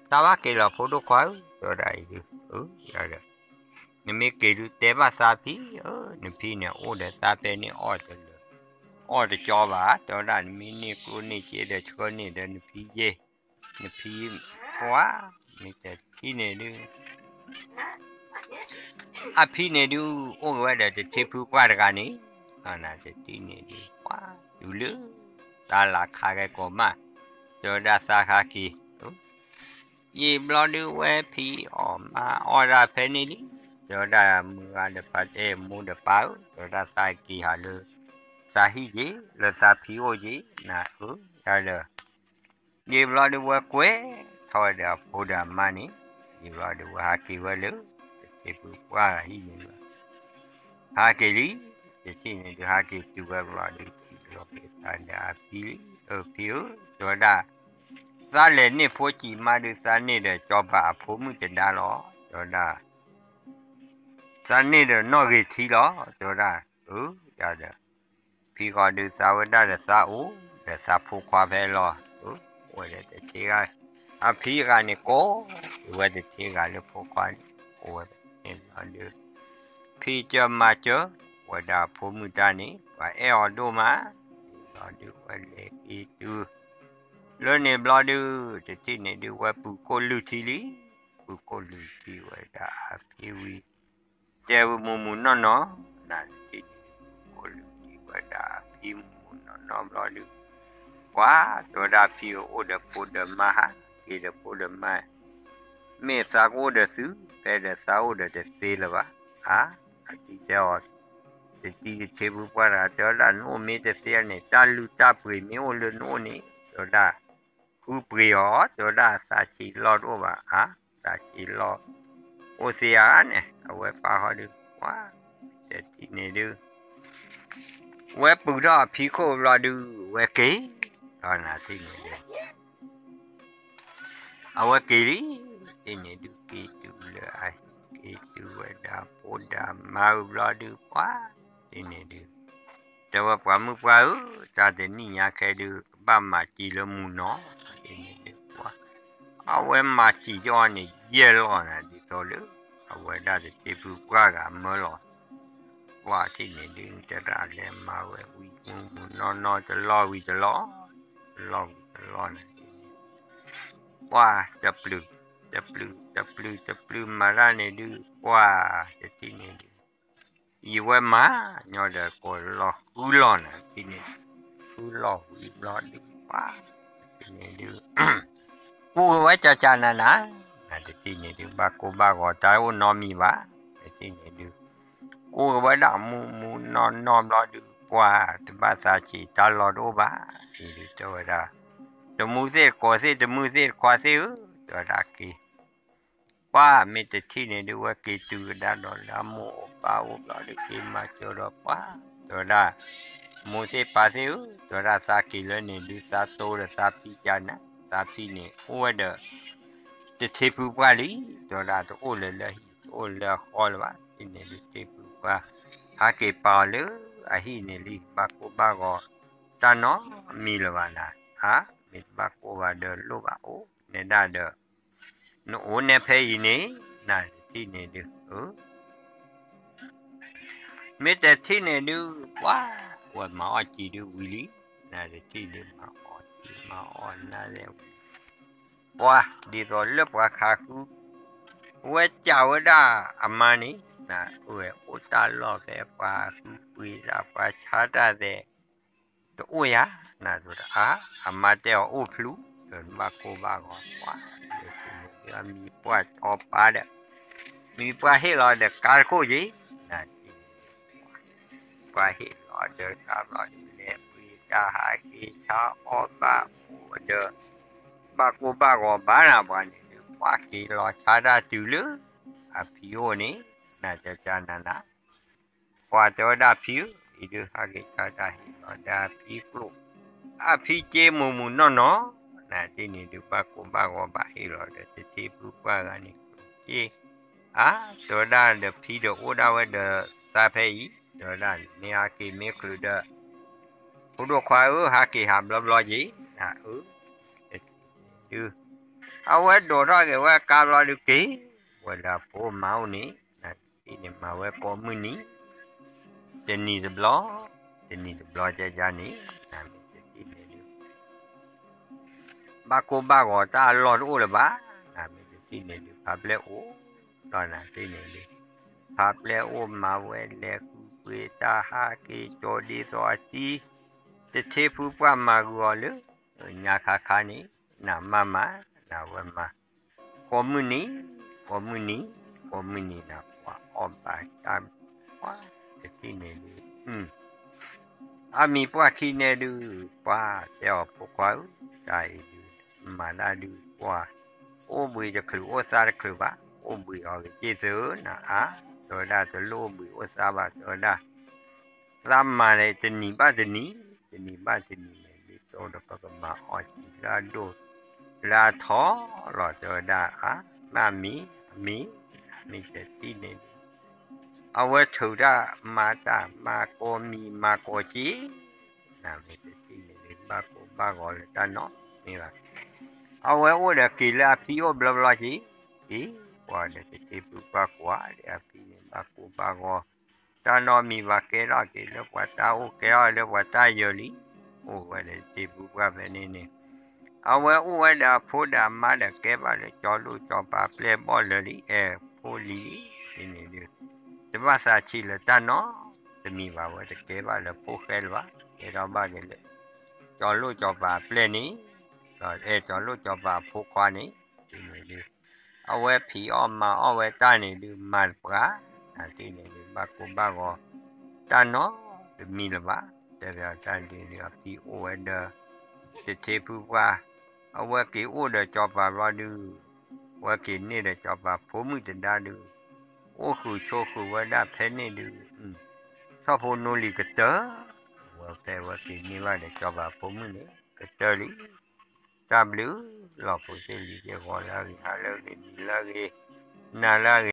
ဂၤဟးက့ၤလံ တၢ်ဘၣ်က့ၤလီၤဖိဒိၣ်ခွါဧၢ တဲဝဲဒၣ်အံၤဒုး အၢ ယဒီး နမ့ၢ်က့ၤဒုးတဲဘၣ်သးဖံဧၢ နဖံန့ၣ် အိၣ်ဒီးသးဖဲန့ၣ်အီၣ်တလၢ အီၣ်တကၠီဘၣ် တဲဝဲဒၣ် နမ့ၢ်န့ၢ်ကျိၣ်န့ၢ်စ့ဒီးဆှၢန့ၢ်ဒီးနဖံယ့ၢ် နဖံ ပှၤ မ့ၢ်တထံၣ်န့ၣ်ဒုး အဖံန့ၣ်ဒုး အိၣ်က့ၤဝဲဒီးတထံၣ်ဖုပှၢ်တဂၤန့ၣ် နတထံၣ်န့ၣ်ဒုး ပှၤ တုၤလၢ သးလၤခါကဲကိးမး တဲဝဲဒၣ်သးခါက့ၤ ယံာ်ဘျီဒုးဝဲဖံအီၣ်မါအီၣ်တၢ်ဖဲန့ၣ်လံ တဲဝဲဒၣ်မုၢ်ဂၤဒီးပၢ်တဲမိၢ်ဒီးပၢ်ဧၢ တဲဝဲဒၣ်သးက့ၤဟးလၢ သးဟံၣ်က့ၤ လၢသးဖံအိၣ်က့ၤ နဧၢ ယဒီး ယံာ်ဘျီဒုးဝဲကွဲး အဝဲထီၣ်ဝဲဒီးအဖိဒီးအမါန့ၣ်, ဒ်ဘျီဒုးဝဲဟးက့ၤဝဲလၢ တထံဖုပှၢ်ဟံၣ်န့ၣ်လီၤ. ဟးက့ၤလံ, တထံၣ်န့ၣ်ဒုး ဟးက့ၤတုၤဝဲဘျီဒုး ထံၣ်ဘျီက့ၤသးဒီးအဖံလံ, အဖံဧၢ, တဲဝဲဒၣ်, သးလဲၤန့ၢ်ဖိစံးမးဒုး သးန့ၢ်ဒီးကၠီၤပၤအဖိမုၣ်တဒါလီၤ, တဲဝဲဒၣ်, သးန့ၢ်ဒီးနီၣ်ဂ့ၤထံလီၤ, တဲဝဲဒၣ်, အၢ, ယဒီး ဖံဃီဒုးသးဝဲဒၣ်ဒီးသးအိၣ်, ဒီးသးဖိခွါဖဲလီၤ, အိၣ်ဝဲဒီးတထံဂၤ, အဖံဂၤန့ၣ်ကိး, ဝဲတထံဂၤလၢဖိခွါန့ၣ်, အိၣ်ဝဲန့ၣ်ဘျီဒုး, ဖံစၢၤမၤစၢၤ, ဝဲဒၣ်ဖိမုၣ်တၢ်န့ၣ် ပှၤအဲၣ်အီၤဒိၣ်မး, ဘျီဒုးဝဲလဲၤက့ၤတုၤ လၢန့ၣ်ဘျီဒုး, တထံၣ်န့ၣ်ဒုး ဝဲပူၤကိၣ်လုၢ်ထံလံ, ပူၤကိၣ်လုၢ်ထံဝဲဒၣ်အဖံဝံၤ, တဲဝဲမုၢ်မုၢ်နီၢ်နီၢ်, နတထံၣ်န့ၣ်ဒုး ပူၤကိၣ်လုၢ်ထံဝဲဒၣ်အဖံမုၢ်မုၢ်နီၢ်နီၢ်ဘျီဒုး, ပှၤတဲဝဲဒၣ်ဖံအိၣ်ဒီးဖိဒီးမါဟး, က့ၤဒီးဖိဒီးမါ မ့ၢ်သးကအိၣ်ဒီးသု, ဖဲဒီးသးအိၣ်ဒီးတသ့လၢၤဘၣ်, အါ, အတံၤတဲအီၤ, တတံၤတထံဖုပှၢ်တဂၤ တဲဝဲဒၣ် နအိၣ်မ့ၢ်တသ့န့ၣ် တၢ်လုၢ်တၢ်ပှ့ၤမ့ၢ်အိၣ်လၢနအိၣ်န့ၣ်, တဲဝဲဒၣ်, ဃုပှ့ၤအီၤ, တဲဝဲဒၣ် သးဆံးလီၢ်တအိၣ်ဘၣ်, အါ, သးဆံးလီၢ်, အိၣ်သ့ဧါန့ၣ်, အဝဲပာ်ဃီဒုး, ပှၤ, တထံၣ်န့ၣ်ဒုး ဝဲပုၢ်ထီၣ်အဖံခိၣ်ဘျီဒုး ဝဲက့ၤ, ဒီးနၤတထံၣ်န့ၣ်ဒုး အဝဲက့ၤလံ, တထံၣ်န့ၣ်ဒုး က့ၤတုၤလၢအဟံၣ် က့ၤတုၤဝဲဒၣ်ဖိဒီးမါအဘျီဒုး ပှၤ, တထံၣ်န့ၣ်ဒုး, တဲဝဲပှၤမုၣ်ပှၢ်ဧၢ, တၢ်တနံၣ်ညါခဲဒုး ကဘၣ်မၤစံာ်လၢမုၢ်နီၤ, တထံၣ်န့ၣ်ဒုး ပှၤ, အဝဲမၤစံာ်ကီန့ၣ် ယဲၢ်လီၢ်နၤ ဒ်သိးလၢ အဝဲဒၣ်တထံဖုပှၢ်ဂၤမၢလီၤ ပှၤတထံၣ်န့ၣ်ဒုး တဲဒၣ်လဲၤမၤဝဲဝံၤမုၢ်မုၢ်နီၢ်နီၢ် တလီၢ်ဝံၤတလီၢ်, တလီၢ်ဝံၤတလီၢ်န့ၣ်, ပှၤ, တပျုၤ, တပျုၤ, တပျုၤ, တပျုၤမၤတၢ်န့ၣ်ဒုး ပှၤ, တထံၣ်န့ၣ်ဒုး, ယဝဲမၤ, ညီဒီးကိးလီၤဃုလီၢ်နၤ တထံၣ်န့ၣ်, ဃုလီၢ်ဝံၤဘျီဒုး ပှၤ, တထံၣ်န့ၣ်ဒုး ကူးကဝဲကကနၤနၤ, နတထံၣ်န့ၣ်ဒုး ဘၣ်ကိၢ်ဘၣ်ဂီၤတၢ်အိၣ်နီတမံၤဘၣ်, နတထံၣ်န့ၣ်ဒုး, ကူးကဝဲဒၣ်မုၢ်မုၢ်နီၢ်နီၢ်ဘျီဒုး ပှၤ, တဘၣ်သးဆံးတၢ်လီၢ်တအိၣ်ဘၣ်, အံၤဒုးတဲဝဲဒၣ်, တမူသ့ၣ်တကိးသ့ၣ် တမုၢ်သ့ၣ်တခွါသ့ၣ်ဧၢ, တဲဝဲဒၣ်က့ၤ ပှၤမ့ၢ်တထံၣ်န့ၣ်ဒုး ဝဲက့ၤတုၤကဒါဒီးလၢအမိၢ်အပၢ်အိၣ်ဘျီဒုး က့ၤမၤစၢၤဒီးပှၤ, တဲဝဲဒၣ်, မိၢ်သ့ၣ်ပၢ်သ့ၣ်ဧၢ, တဲဝဲဒၣ်သးက့ၤလၢန့ၣ်ဒုး သးတိဒီးသးဖံကနၤ, သးဖံန့ၣ် အိၣ်ဝဲဒီး တထံဖုပှၢ်လံ, တဲဝဲဒၣ်တအိၣ်လၢၤလၢဟံၣ် တအိၣ်လၢအဃီလၢၤဘၣ်, တထံၣ်န့ၣ်ဒုး တထံဖုပှၢ် ဟးက့ၤပာ်အီၤလၢအဟံၣ်န့ၣ်လံ, ဘၣ်ကိၢ်ဘၣ်ဂီၤ တၢ်နီတမံၤလၢၤဘၣ်နၤ, အါ, မ့ၢ်တဘၣ်ကိၢ်ဘၣ်ဒီးလိၣ်ဘၣ်အိၣ် နဲဒၣ်ဒီး နအိၣ်နဲဖဲအံၤန့ၣ်, နတထံၣ်န့ၣ်ဒုး, မ့ၢ်တထံၣ်န့ၣ်ဒုး ပှၤ, ဝဲမၤအီၣ်စံာ်ဒုးဝံၤလံ, နတထံၣ်ဒုး မၤအီၣ်စံာ် မၤအီၣ်နၤလဲၣ်ဝံၤ, ပှၤ, ဒ်သိးလၢပှၤခးဃု ဝဲကးဝဲဒၣ်အမါန့ၣ်, နဝဲအိၣ်တၢ်လီၢ်ဖဲပှၤဃုပှ့ၤတၢ် ပှၤဆါတၢ်သဲး တအိၣ်ယၤ, နဒိးတအါ, အမါတဲအီၤအိၣ်ဖျူး, ဒီးနဘၣ်ကိၢ်ဘၣ်ဂီၤပှၤ, မံၤပှၢ်အီၣ်ပၢ်ဒီး, မံၤပှၢ်ဟ့ၣ်လီၤဒီးကါတခိၣ်က့ၤ, န, ပှၤဟ့ၣ်လီၤဒီးကါဘျီဒုး လဲၤပှ့ၤတၢ်ဟးက့ၤဆါအီၣ်ဘၣ်အိၣ်ဒီး, ဘၣ်ကိၢ်ဘၣ်ဂီၤဘၣ်နၤပှၤန့ၣ်ဒုး ပှၤက့ၤလီၤဆါတၢ်တုၤလၢ အဖံအိၣ်န့ၣ်, နကကနၤနၤ ပှၤတဲဝဲဒၣ်ဖံဧၢ, အံၤဒုးဟးက့ၤဆါတၢ်ဟ့ၣ်လီၤဒီးအဖံကျိၣ်, အဖံက့မုၢ်မုၢ်နီၢ်နီၢ်, နတထံၣ်န့ၣ်ဒုး ဘၣ်ကိၢ်ဘၣ်ဂီၤဘၣ်ဟ့ၣ်လီၤဒီး တထံဖုပှၢ်ဂၤန့ၣ်ကျိၣ်က့, အါ, တဲဝဲဒၣ်ဒီးဖံဒီးအိၣ်ဒၣ်ဝဲဒီးသးဖဲအံၤ, တဲဝဲဒၣ်န့ၣ် မ့ၢ်ဟးက့ၤမ့ၢ်ချုးဒီး ဖိဒိၣ်ခွါဧၢ, ဟးက့ၤဟးဘျီဘျီက့ၤ, နအၢ, တထံၣ်န့ၣ်ဒုး, အဝဲဒိးထီၣ်က့ၤဝဲကါဘျီဒုးက့ၤ, ဝဲလၢအဖိမါအိၣ်န့ၣ်, နတထံၣ်န့ၣ်မၤဝဲကိးမုၢ်နံၤ, တနံၤတဘျီ, တနံၤတဘျီကကန့ၣ်, နမ့ၢ်တထံၣ်န့ၣ်ဒုး ဘၣ်ကိၢ်ဘၣ်ဂီၤတၢ်အလီၢ်တအိၣ်လၢၤဘၣ်, နမ့ၢ်တထံၣ်န့ၣ်ဒုး ဖးပျဲၢ်အိၣ်, ဒီးနတထံၣ်န့ၣ်ဒုး, ဖးပျဲၢ်အိၣ်မၤဝဲလဲၤဃုပှ့ၤတၢ်ဟးက့ၤကၠီဒ်သိးအသံ, တထံဖုပှၢ်မၤဂုာ်အီၤလၢ ညါခါခါန့ၣ်, နမၤမၤ, နဝဲမၤ, ကိးမုၢ်နံၤ, ကိးမုၢ်နံၤ, ကိးမုၢ်နံၤနၤ ပှၤအီၣ်ဘၣ်တၢ်, ပှၤတထံၣ်န့ၣ်ဒုး, အမံၤပှၢ်ခံန့ၣ်ဒုး, ပှၤတဲအီၤဖိခွါဧၢ, တၢ်အံၤဒုး, မၤတၢ်ဒုးပှၤ, အိၣ်ဘှံးတချုးအိၣ်သါတချုးဘၣ်, အိၣ်ဘှံးအီၤဂ့ၤက့ၢ်သုနၤဧါ, တဲဝဲဒၣ်တလိၣ်အိၣ်ဘှံးအိၣ်သါဘၣ် တဲဝဲဒၣ် သးမၤန့ၣ်တနံၤဘၣ်တနံၤ, တနံၤဘၣ်တနံၤန့ၣ် ဒ်သိးဒီးပကမၤအီၣ်စံးလၢအဒိၣ်လၢအထီလီၤ တဲဝဲဒၣ်အါ, မ့ၢ်အမံၤ, အမံၤ, မ့ၢ်တထံၣ်န့ၣ် အဝဲထုးတၢ်မၤတၢ်မၤကိးမံၤမၤကိးက့ၤ, နမ့ၢ်တထံၣ်န့ၣ်ဒုး ဘၣ်ကိၢ်ဘၣ်ဂီၤလၢတၢ်နီတမံၤဘၣ်. အဝဲအိၣ်ဒီးက့ၤလၢအဖံအိၣ်ဘျီဘျီက့ၤ, က့ၤကွၢ်ဒီးတထံၣ်ဖုပှၢ်ကွၢ်ဒီးအဖံန့ၣ် ဘၣ်ကိၢ်ဘၣ်ဂီၤ တၢ်နီတမံၤဘၣ် ကဲထီၣ်က့ၤလၢပှၤတၢ်အိၣ် ကဲထီၣ်လၢပှၤတၢ်ယၢၤလံ, အိၣ်ဝဲဒီးတထံၣ်ဖုပှၢ်ဖဲန့ၣ်န့ၣ် အဝဲအိၣ်ဝဲဒီးအဖိဒီးအမါဒီးကဲဘၣ်လၢကၠီလိၣ်ကၠီပၤအပျဲၢ်အဘီၣ်လၢာ်လံ, အဲၣ်ဖိလံၤလံ, ဒ်န့ၣ်ဒုး တဘၣ်သးဆံးလၢတၢ်နီတမံၤဘၣ်, ဝဲတကဲဘၣ်လၢဖိၣ်ဃဲလၢၤဘၣ်, ကဲထီၣ်ဘၣ်က့ၤလၢ ကၠီလိၣ်ကၠီပၤအပျဲၢ်န့ၣ်, ဒီးအဲၣ်ကၠီလိၣ်ကၠီပၤအဖိခွါန့ၣ်, ဒ်န့ၣ်ဒုး အဝဲဖံးအီၣ်မၤအီၣ်ဝဲတၢ်န့ၣ်ဒုး မၤတပှၤ, နဒ်န့ၣ်ဒုး ဘၣ်ကိၢ်ဘၣ်ဂီၤ တၢ်နီတမံၤလၢၤဘၣ်, တဲဘၣ်တၢ်ဒ်န့ၣ် အဖံအိၣ်ဝဲဒီး တထံၣ်ဖုပှၢ်, အဝဲက့ၤအိၣ်ဒီးကၠီပၤဘျီဒုး, ဝဲက့ၤန့ၢ်ဒီးကၠီပၤဖိမုၣ်တဒါဒုး, အိၣ်ဃုာ်ဆိးဃုာ်ဝဲဒၣ်ဖဲန့ၣ်ဒုး, ထီၣ်ဖိနီၣ်လံၤကတၢၢ်, ဝဲဖဲဝဲက့ၤန့ၢ်ဘၣ်ဒီးကၠီပၤဖိမုၣ်န့ၣ် ကတၢၢ်လံ, တၢ်ဘျုးလီၤ ဖိသ့ၣ်လံၤသ့ၣ် ဂီၤလၢအဂ့ၤ ဟါလၢအဂ့ၤ နံၤလၢအဂ့ၤ နၤလၢအဂ့ၤ